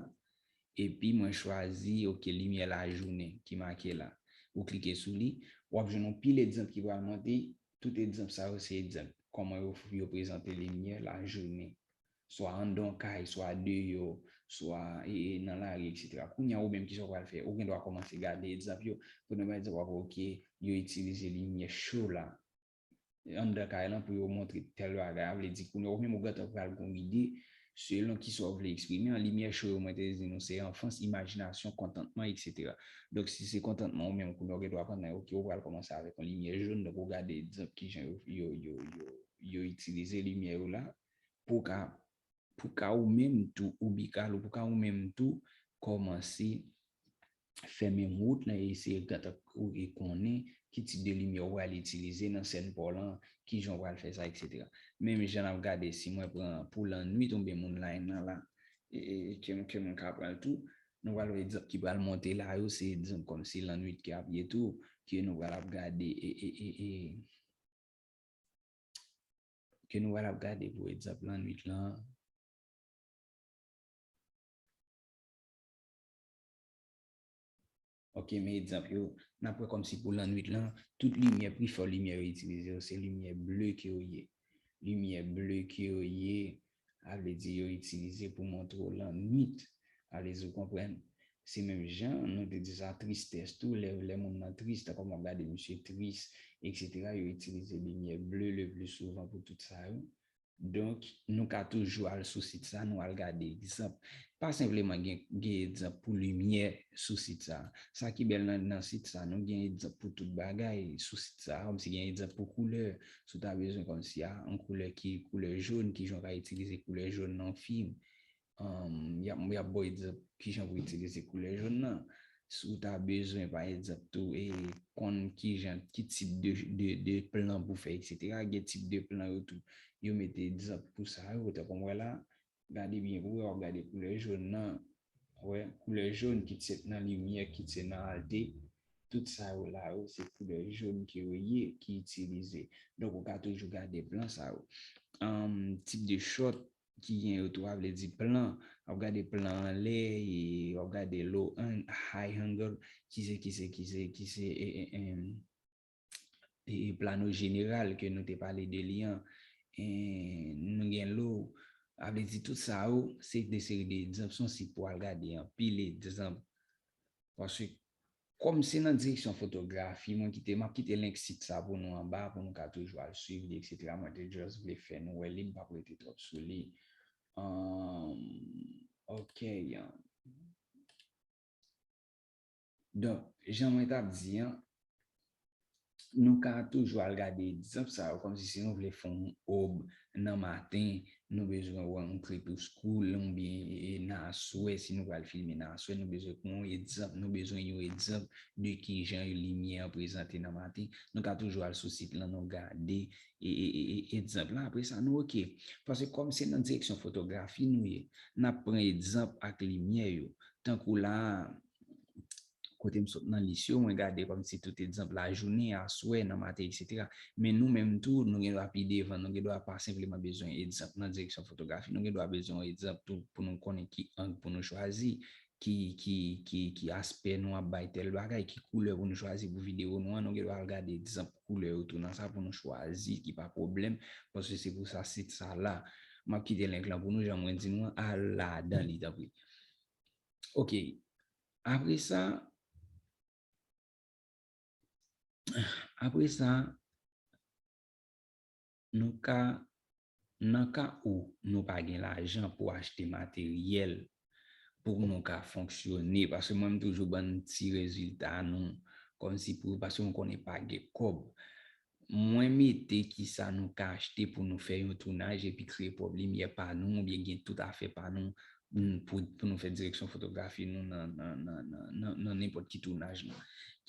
epi mwen chwazi, ok, limyè lajounen ki make la. Ou klike sou li, w ap jwenn yon pil egzanp ki pral monte. Tout egzanp sa yo, se egzanp kòman yo, yo prezante limyè lajounen. Swa anndan yon kay, swa deyò, swa, e, e, nan lari, etsetera. Kounye a, ou menm, kisa w pral fè? Ou gen dwa kòmanse gade egzanp yo. Prenon pa egzanp, w ap wè, ok, yo itilize limyè cho la anndan kay lan pou yo montre tèl bagay. Sa vle di, kounye a, ou menm, ou gentan pral gen yon ide selon kisa w vle eksprime an. Limyè cho yo, mwen te di nou, se anfans, imajinasyon, kontantman, etsetera. Donk, si se kontantman ou menm, kounye a, ou gen dwa pandan, ok, ou pral kòmanse avèk yon limyè jòn, donk ou gade egzanp kijan yo, yo, yo, yo, yo itilize limyè yo la, pou w ka, pou w ka ou menm tou, ou bikal, ou pou w ka ou menm tou kòmanse fè menm wout lan e eseye gade e konnen ki tip de limyè ou pral itilize nan sèn pa w lan, kijan w pral fè sa, etsetera. Menm jan n ap gade, si mwen pran pou lannwit oubyen moonlight lan la, e, e, ke, ke mwen ka pran l tou, nou pral wè egzanp ki pral monte la yo, se egzanp kòmsi lannwit ki ap ye tou, ke nou pral ap gade, e, e, e, e, ke nou pral ap gade pou egzanp lannwit lan. Ok, men egzanp yo, n ap wè kòmsi pou lannwit lan, tout limyè, pifò limyè yo itilize yo, se limyè ble ke yo ye. Limyè ble ke yo ye, A vle di yo itilize pou montre w lannwit. A vle di, ou konprann? Se menm jan nou te di sa, tristès tou, lè, lè moun nan tris, tankou w ap gade misye tris, etsetera, yo itilize limyè ble le pli souvan pou tout sa yo. Donk, nou ka toujou al sou sit sa, nou al gade egzanp. Pa senpleman gen, gen egzanp pou limyè sou sit sa. Sa ki bèl nan, nan sit sa, nou gen egzanp pou tout bagay sou sit sa, kòmsi gen egzanp pou koulè. Si w ta bezwen kòmsi a, yon koulè ki koulè jòn, kijan w ka itilize koulè jòn nan yon fim. Um, y ap, y ap ba w egzanp kijan pou itilize koulè jòn nan. Si w ta bezwen, pa egzanp, tou, e konn kijan, ki tip de, de, de plan pou fè, etsetera. Gen tip de plan yo tou. Yo mete egzanp pou sa yo, tankou w wè la, gade byen pou w wè, w ap gade koulè jòn nan. Wè, koulè jòn, kit se nan limyè, kit se nan alte, tout sa yo la yo, se koulè jòn ke yo ye, ki itilize. Donk, ou ka toujou gade plan sa yo. Um, tip de shot ki gen yo tou, a vle di plan, w ap gade plan anlè, e w ap gade low ang-, high angle, ki se, ki se, ki se, ki se, e, e, e, e, e plano jeneral ke nou te pale de li an. E nou gen low, a vle di tout sa yo, se de seri de egzanp, se yon sit pou al gade anpil egzanp. Paske kòm se nan direksyon fotografi, mwen kite, m ap kite link sit sa pou nou anba, pou nou ka toujou al swiv li, etsetera. Mwen te just vle fè nou wè li, m p ap rete twòp sou li. Um, ok. Donk, jan mwen t ap di an, nou ka toujou al gade egzanp sa yo, kòmsi si nou vle fè yon ob nan maten, nou bezwen wè yon crepuscule, oubyen, e, nan aswè, si nou pral filme nan aswè, nou bezwen pran yon egzanp, nou bezwen yon egzanp de kijan limyè an prezante nan maten. Nou ka toujou al sou sit lan, nou gade, e, e, e, e, egzanp la, apre sa, nou oke. Paske kòm se nan direksyon fotografi nou ye, n ap pran egzanp ak limyè yo. Tankou la, kote m sot nan lis yo, mwen gade kòmsi tout egzanp lajounen, aswè, nan maten, etsetera. Men nou menm tou, nou gen dwa pi devan, nou gen dwa pa senpleman bezwen egzanp nan direksyon fotografi, nou gen dwa bezwen egzanp tou pou nou konnen ki ang pou nou chwazi, ki, ki, ki, ki aspè nou ap bay tèl bagay, ki koulè pou nou chwazi pou videyo nou an, nou gen dwa al gade egzanp koulè yo tou nan sa pou nou chwazi, ki pa pwoblèm, paske se pou sa sit sa la. M ap kite link lan pou nou, jan mwen di nou an, al ladan li, tanpri. Ok. Apre sa, apre sa, nou ka, nan ka ou nou pa gen lajan pou achte materyèl pou nou ka fonksyone, paske mwen m toujou ban ti rezilta nou, kòmsi pou, paske m konnen pa gen kòb. Mwen mete kisa nou ka achte pou nou fè yon tounaj epi kreye pwòp limyè pa nou, oubyen gen tout afè pa nou, mm, pou, pou nou fè direksyon fotografi nou nan, nan, nan, nan, nan, nan nenpòt ki tounaj nou.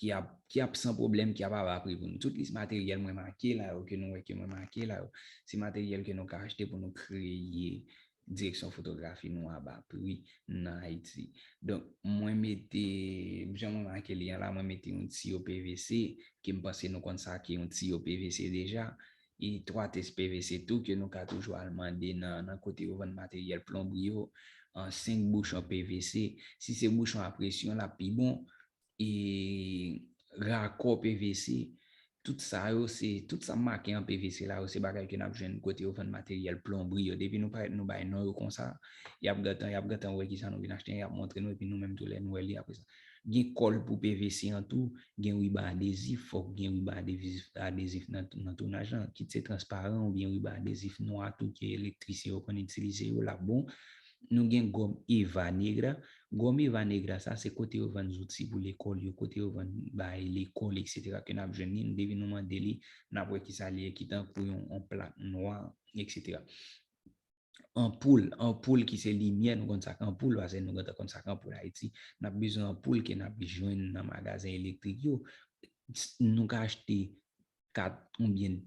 Ki ap, ki ap san pwoblèm, ki ap aba pri pou nou. Tout lis materyèl mwen make la yo, ke nou wè ke mwen make la yo, se materyèl ke nou ka achte pou nou kreye direksyon fotografi nou aba pri nan Ayiti. Donk, mwen mete, jan mwen make li an la, mwen mete yon tiyo P V C, ke m panse nou konn sa ke yon tiyo P V C deja, e twa tès P V C tou, ke nou ka toujou al mande nan, nan kote yo vann materyèl plonbri yo, an senk bouchon P V C. Si se bouchon a presyon, l ap pi bon. E rakò P V C, tout sa yo, se, tout sa make an P V C la yo, se bagay ke n ap jwenn kote yo vann materyèl plonbri yo. Depi nou parèt, nou bay non yo konsa, y ap gentan, y ap gentan wè kisa nou vin achte, y ap montre nou, epi nou menm tou lè nou wè li apre sa. Gen kòl pou P V C an tou, gen riban adezif, fòk gen riban adezif, adezif nan, nan tounaj lan, kit se transparan oubyen riban adezif nwa tou ke elektrisyen yo konn itilize yo, l ap bon. Nou gen gòm Eva Negra. Gòm Eva Negra sa, se kote yo vann zouti pou lekòl yo, kote yo vann bagay lekòl, etsetera, ke n ap jwenn li. Depi nou mande li, n ap wè kisa li ye, ki tankou yon, yon plak nwa, etsetera. Anpoul, anpoul ki se limyè, nou konn sa k anpoul, paske nou gentan konn sa k anpoul Ayiti. N ap bezwen anpoul ke n ap jwenn nan magazen elektrik yo. S-, nou ka achte kat oubyen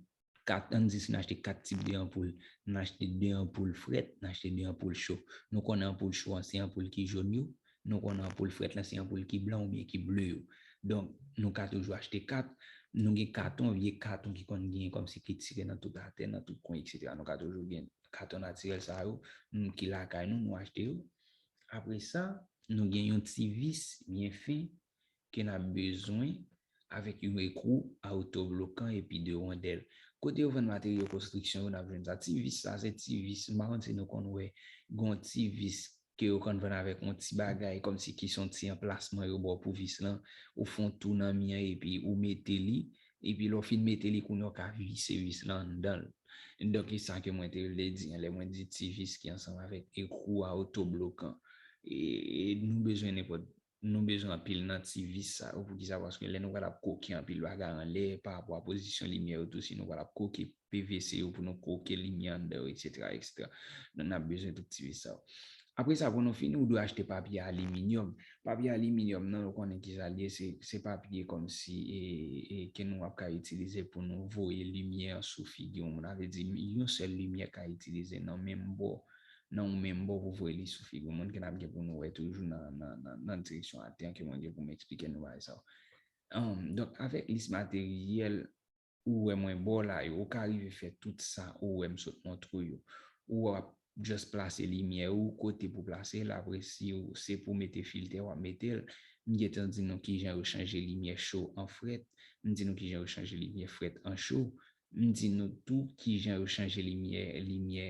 kat, ann di si n achte kat tip de anpoul. N achte de anpoul frèt, n achte de anpoul cho. Nou konnen anpoul cho an se anpoul ki jòn yo. Nou konnen anpoul frèt lan se anpoul ki blan oubyen ki ble yo. Donk, nou ka toujou achte kat. Nou gen katon, vye katon ki konn gen kòmsi ki tire nan tout atè, nan tout kwen, etsetera. Nou ka toujou gen katon natirèl sa yo, nou ki lakay nou, nou achte yo. Apre sa, nou gen yon ti vis byen fen ke n ap bezwen avèk yon ekrou a otoblokan epi de wondèl. Kote yo vann materyo konstriksyon yo, n ap jwenn sa. Ti vis sa, se ti vis, m pa konn si nou konn wè, gen yon ti vis ke yo konn vann avèk yon ti bagay, kòmsi ki se yon ti anplasman yo ba w pou vis lan, ou fè yon tou nan mi an, epi ou mete li, epi lè w fin mete li, kounye a w ka vise vis lan anndan l. Donk, e sa ke mwen te vle di an, lè mwen di ti vis ki ansanm avèk ekrou a otoblokan. E, e nou bezwen nenpòt, nou bezwen anpil nan ti vis sa yo. Poukisa? Paske lè nou pral ap koke anpil bagay anlè, pa rapò a pozisyon limyè yo tou, si nou pral ap koke P V C yo pou nou koke limyè anndan yo, etsetera, etsetera. Donk, n ap bezwen tout ti vis sa yo. Apre sa, pou nou fini, ou dwe achte papye aliminyòm. Papye aliminyòm nan, nou konnen ki sa l ye, se, se papye kòmsi, e, e, ke nou ap ka itilize pou nou voye limyè sou figi yon moun. Sa vle di, yon sèl limyè ka itilize nan menm bò, nan yon menm bò pou voye li sou figi yon moun, ke n ap gen pou nou wè toujou nan, nan, nan, nan direksyon atè an, ke mwen gen pou m eksplike nou bagay sa yo. Ann, donk, avèk lis materyèl, ou wè mwen ba w la yo, ou ka rive fè tout sa ou wè m sot montre w yo. Ou ap just plase limyè ou kote pou plase l, apre si w, se pou mete filtè, w ap mete l. M gentan di nou kijan yo chanje limyè cho an frèt, m di nou kijan yo chanje limyè frèt an cho, m di nou tou kijan yo chanje limyè, limyè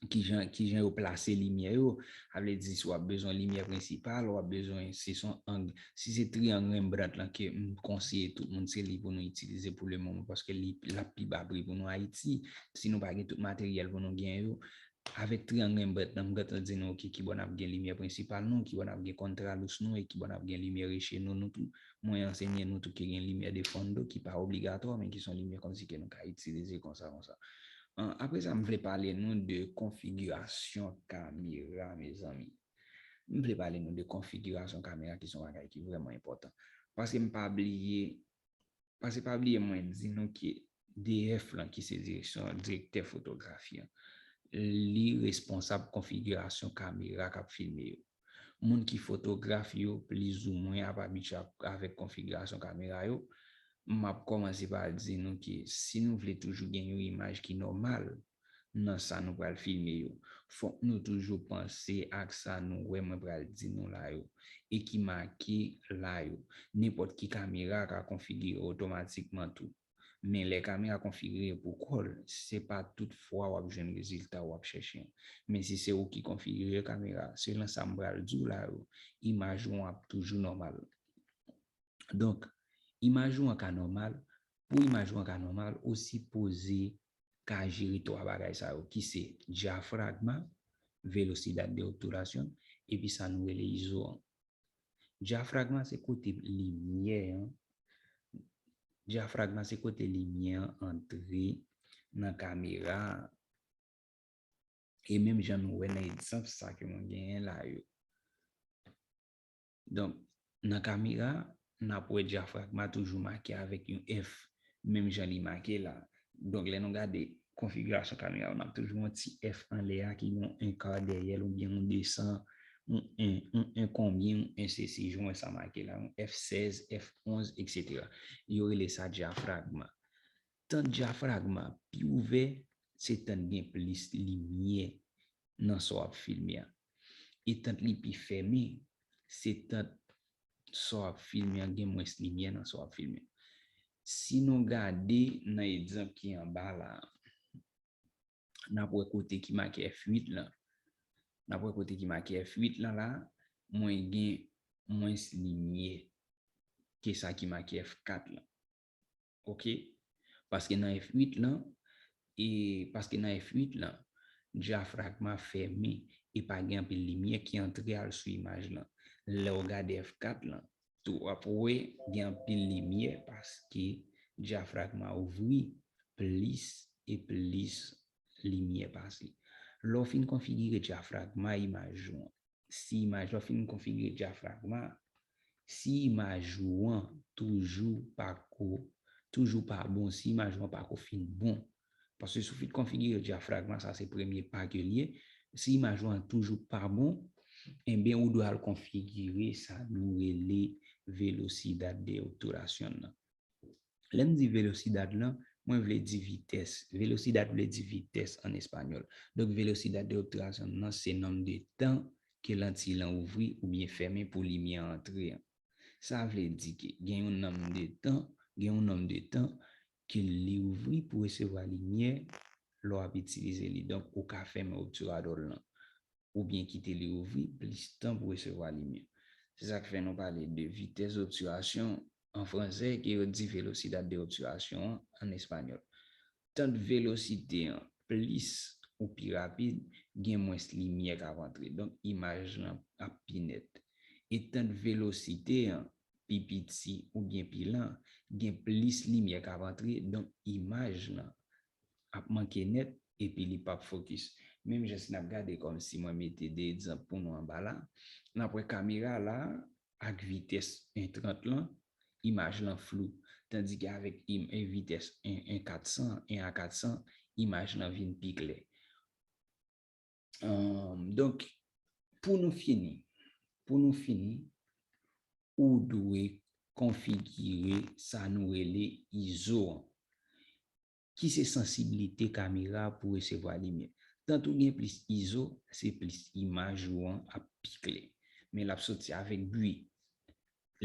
kijan, kijan yo plase limyè yo. Sa vle di, si w ap bezwen limyè prensipal, w ap bezwen, si se yon ang, si se triyang Rembrandt lan ke m konseye tout moun, se li pou nou itilize pou lemoman, paske li, l ap pi ba pri pou nou Ayiti. Si nou pa gen tout materyèl pou nou gen yo, avèk triyang Rembrandt lan, m gentan di nou, oke, kibò n ap gen limyè prensipal nou, kibò n ap gen contraluz nou, e kibò n ap gen limyè reche nou, nou tou. Mwen ansenye nou tou ke gen limyè de fondo ki pa obligatwa, men ki se yon limyè kòmsi ke nou ka itilize konsa, konsa. An, apre sa, m vle pale nou de konfigirasyon kamera, mezanmi. M vle pale nou de konfigirasyon kamera ki se yon bagay ki vrèman enpòtan. Paske m pa bliye, paske pa bliye mwen di nou ke D F lan, ki se direksyon, direktè fotografi an, li responsab konfigirasyon kamera k ap filme yo. Moun ki fotograf yo, plizoumwen, ap abitye ak, avèk konfigirasyon kamera yo. M ap kòmanse pa di nou ke si nou vle toujou gen yon imaj ki nòmal nan sa nou pral filme yo, fòk nou toujou panse ak sa nou wè mwen pral di nou la yo, e ki make la yo. Nenpòt ki kamera ka konfigire otomatikman tou. Men lè kamera konfigire pou kò l, se pa tout fwa w ap jwenn rezilta w ap chèche an. Men si se ou ki konfigire kamera, selon sa m pral di w la yo, imaj ou an ap toujou nòmal. Donk, imaj ou an ka nòmal, pou imaj ou an ka nòmal, ou sipoze ka jere twa bagay sa yo, ki se dyafragma, velosidad de obturación, epi sa nou rele izo an. Dyafragma se kote limyè an, dyafragma se kote limyè an antre nan kamera a. E menm jan nou wè nan egzanp sa ke mwen genyen la yo. Donk, nan kamera, n ap wè dyafragma toujou make avèk yon F, menm jan li make la. Donk, lè nou gade konfigirasyon kamera yo, n ap toujou yon ti F anlè a ki gen yon enka dèyè l oubyen yon desan, yon en, yon en konbyen, yon en sesi, jan w wè sa make la, yon F sèz, F onz, etsetera. Yo rele sa dyafragma. Tan dyafragma pi ouvè, se tan gen plis limyè nan sa w ap filme a. E tan li pi fèmen, se tan sa w ap filme a gen mwens limyè nan sa w ap filme. Si nou gade nan egzanp ki anba la, n ap wè kote ki make F uit lan. N ap wè kote ki make F uit lan la, mwen gen mwens limyè ke sa ki make F kat lan. Oke? Paske nan F uit lan, e paske nan F uit lan, dyafragma fèmen e pa gen anpil limyè ki antre al sou imaj lan. Lè w gade F kat lan, tou w ap wè gen anpil limyè paske dyafragma ouvri plis e plis limyè pase. Lè w fin konfigire dyafragma imaj ou an, si imaj la fin konfigire dyafragma, si imaj ou an toujou pa ko, toujou pa bon, si imaj ou an pa ko fin bon, paske si w fin konfigire dyafragma, sa se premye pa ke l ye, si imaj ou an toujou pa bon, enben ou dwe al konfigire sa nou rele velosidad de obturación nan. Lè m di velosidad lan, mwen vle di vitès. Velosidad vle di vitès an espanyòl. Donk, velosidad de obturación nan se nonb de tan ke lantiy lan ouvri oubyen fèmen pou limyè an antre an. Sa vle di ke gen yon nonm de tan, gen yon nonm de tan ke li ouvri pou resevwa limyè lè w ap itilize li. Donk, ou ka fèmen obturador lan, oubyen kite li ouvri plis tan pou resevwa limyè. Se sa k fè nou pale de vitès obtirasyon an fransè, ke yo di velocidad de obturación an espanyòl. Tant velosite an plis ou pi rapid, gen mwens limyè k ap antre. Donk, imaj lan ap pi nèt. E tant velosite an pi piti oubyen pi lan, gen plis limyè k ap antre, donk imaj lan ap manke nèt epi li p ap fokis. Menm jan si n ap gade kòmsi mwen mete de egzanp pou nou anba la, n ap wè kamera la ak vitès en trant lan, imaj lan flou. Tandike avèk im, e vitès en, en kat san, en a kat san, imaj lan vin pi klè. Ahn, donk, pou nou fini, pou nou fini, ou dwe konfigire sa nou rele izo an, ki se sansiblite kamera pou resevwa limyè. Tant ou gen plis izo, se plis imaj ou an ap pi klè. Men l ap soti avèk bwi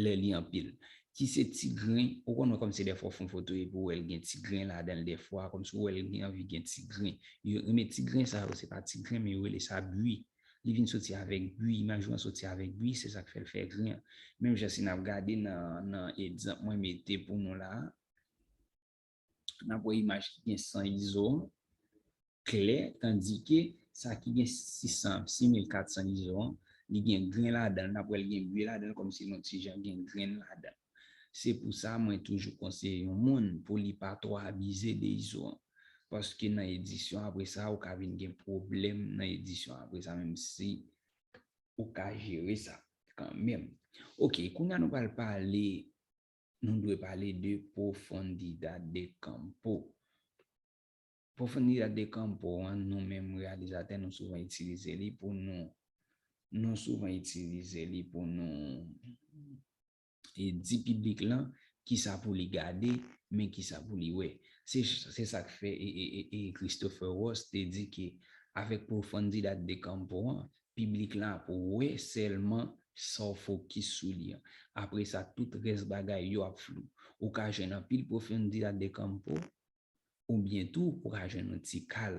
lè li anpil. Ki se ti gren, ou konn wè kòmsi dèfwa w fè yon foto epi w wè l gen ti gren ladan l dèfwa, kòmsi w wè l gen anvi gen ti gren. Yo renmen ti gren sa yo, se pa ti gren, men yo rele sa bwi. Li vin soti avèk bwi, imaj ou an soti avèk bwi, se sa k fè l fè gren an. Menm jan si n ap gade nan, nan egzanp mwen mete pou nou la a, n ap wè imaj ki gen san izo an klè, tandike sa ki gen sis san, sis mil kat san izo an, li gen gren ladan l, n ap wè l gen bwi ladan l, kòmsi l yon ti jan gen grenn ladan l. Se pou sa mwen toujou konseye yon moun pou li pa twò abize de izo an. Paske nan edisyon apre sa, ou ka vin gen pwoblèm nan edisyon apre sa, menm si ou ka jere sa kanmenm. Ok, kounye a nou pral pale, nou dwe pale de profundidad de campo. Profundidad de campo an, nou menm reyalizatè, nou souvan itilize li pou nou, nou souvan itilize li pou nou e di piblik lan kisa pou li gade, men kisa pou li wè. Se, se sa k fè e, e, e, e Christopher Ross te di ke avèk profundidad de campo an, piblik lan ap wè sèlman sa w fokis sou li an. Apre sa, tout rès bagay yo ap flou. Ou ka jwenn anpil profundidad de campo, oubyen tou, ou ka jwenn yon ti kal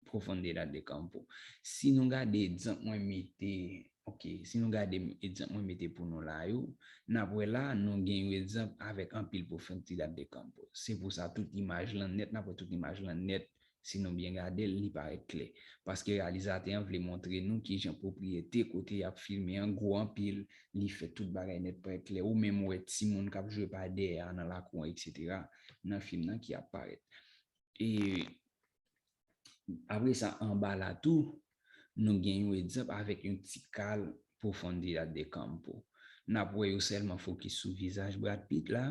profundidad de campo. Si nou gade egzanp mwen mete, ok, si nou gade egzanp mwen mete pou nou la yo, n ap wè la, nou gen yon egzanp avèk anpil profundidad de campo. Se pou sa, tout imaj lan nèt, n ap wè tout imaj lan nèt, si nou byen gade l, li parèt klè. Paske reyalizatè an vle montre nou kijan pwopriyete kote y ap filme an gwo anpil, li fè tout bagay nèt parèt klè. Ou menm wè timoun k ap jwe pa dèyè a nan lakou an, etsetera, nan fim nan ki ap parèt. E apre sa, anba la tou, nou gen yon egzanp avèk yon ti kal profundidad de campo. N ap wè yo sèlman fokis sou vizaj Brad Pitt la,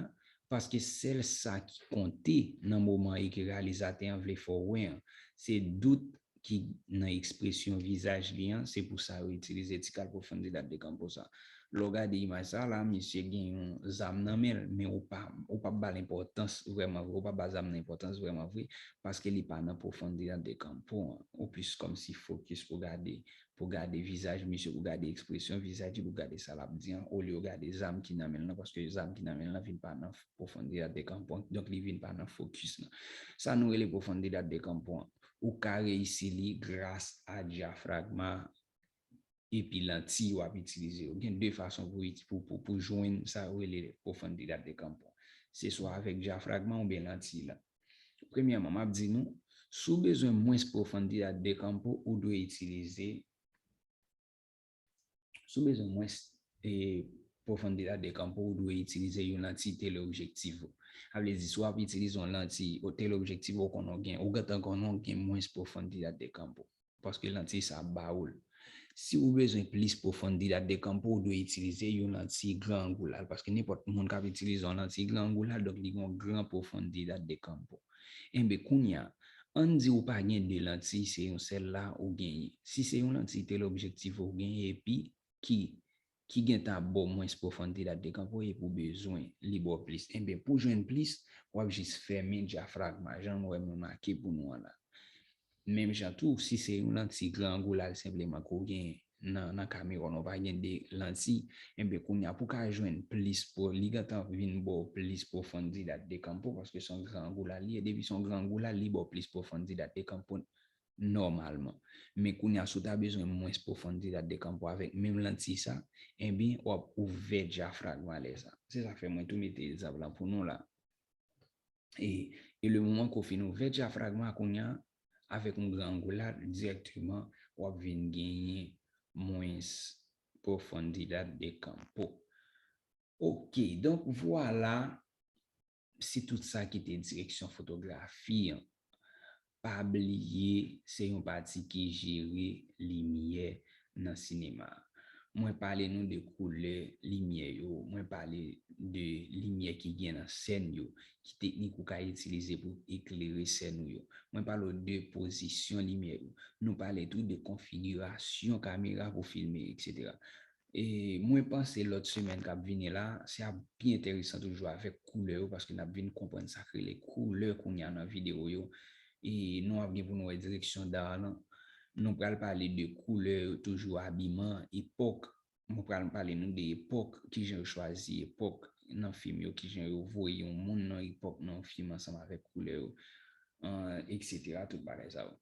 paske sèl sa ki konte nan moman e ke reyalizatè an vle fè w wè an, se dout ki nan ekspresyon vizaj li an, se pou sa yo itilize ti kal profundidad de campo sa. Lè w gade imaj sa la, misye gen yon zam nan men l, men ou pa, ou p ap ba l enpòtans vrèman vre, ou p ap ba zam nan enpòtans vrèman vre, paske li pa nan profundidad de campo an. Ou plis kòmsi fokis pou gade, pou gade vizaj misye, pou gade ekspresyon vizaj li, pou gade sa l ap di an, olye w gade zam ki nan men l lan, paske zam ki nan men l lan vin pa nan profundidad de campo an, donk li vin pa nan fokis lan. Sa nou rele profundidad de campo an. Ou ka reyisi li gras a dyafragma epi lanti w ap itilize yo. Gen de fason pou, pou, pou, pou jwenn sa yo rele profundidad de campo. Se swa avèk dyafragma oubyen lanti la. Premyèman, m ap di nou, si w bezwen mwens profundidad de campo, ou dwe itilize, si w bezwen mwens, e, profundidad de campo, ou dwe itilize yon lanti teleobjetivo. Sa vle di, si w ap itilize yon lanti teleobjetivo, ou konnen w gen, ou gentan konnen w gen mwens profundidad de campo. Paske lanti sa ap ba ou l. Si ou bezwen plis profundidad de campo, ou dwe itilize yon lanti gran angilal, paske nenpòt moun k ap itilize yon lanti gran angilal, donk li gen yon gran profundidad de campo. Enben, kounye a, ann di ou pa gen de lanti, se yon sèl la ou genyen. Si se yon lanti teleobjetivo ou genyen, epi ki, ki gentan ap ba w mwens profundidad de campo, epi ou bezwen li ba w plis. Enben, pou jwenn plis, w ap jis fèmen dyafragma, jan nou wè mwen make pou nou an la. Menm jan tou, si se yon lanti gran angilal senpleman ke w genyen, nan, nan kamera w, ou pa gen de lanti, enben kounye a pou w ka jwenn plis pwo, li gentan vin ba w plis profundidad de campo, paske se yon gran angoulad li ye, depi se yon gran angoulad, li ba w plis profundidad de campo nòmalman. Men kounye a, si w ta bezwen mwens profundidad de campo avèk menm lanti sa, enben, w ap ouvè dyafragma lè sa. Se sa k fè mwen tou mete egzanp lan pou nou la. E, e le moman ke w fin ouvè dyafragma kounye a, avèk yon gran angoulad, dirèkteman, w ap vin genyen mwens profundidad de campo. Ok, donk vwala, se tout sa ki te direksyon fotografi an. Pa bliye, se yon pati ki jere limyè nan sinema. Mwen pale nou de koulè limyè yo, mwen pale de limyè ki gen nan sèn yo, ki teknik ou ka itilize pou eklere sèn ou yo. Mwen pale w de pozisyon limyè yo. Nou pale tou de konfigirasyon kamera pou filme, etsetera. E mwen panse lòt semèn k ap vini la, se ap pi enteresan toujou avèk koulè yo, paske n ap vin konprann sa k rele koulè kounye a nan videyo yo. E nou ap gen pou nou wè direksyon da lan. Nou pral pale de koulè yo toujou, abiman, epòk. Mwen pral pale nou de epòk, kijan yo chwazi epòk nan fim yo, kijan yo voye yon moun nan epòk nan yon fim ansanm avèk koulè yo, etsetera, tout bagay sa yo.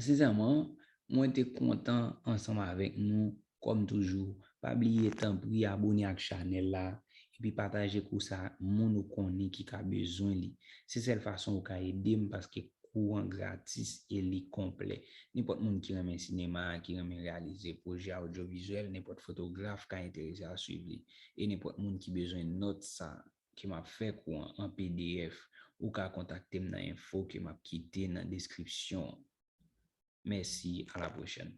Sensèman, mwen te kontan ansanm avèk nou, kòm toujou. Pa bliye, tanpri, abone ak chanèl la, epi pataje kou sa moun ou konnen ki ka bezwen li. Se sèl fason ou ka ede m, paske kou an gratis e li konplè. Nenpòt moun ki renmen sinema, ki renmen reyalize pwojè odyovizyèl, nenpòt fotograf ka enterese a swiv li. E nenpòt moun ki bezwen nòt sa ke m ap fè kou an, an P D F, ou ka kontakte m nan enfo ke m ap kite nan deskripsyon an. Mèsi, a la pwochèn.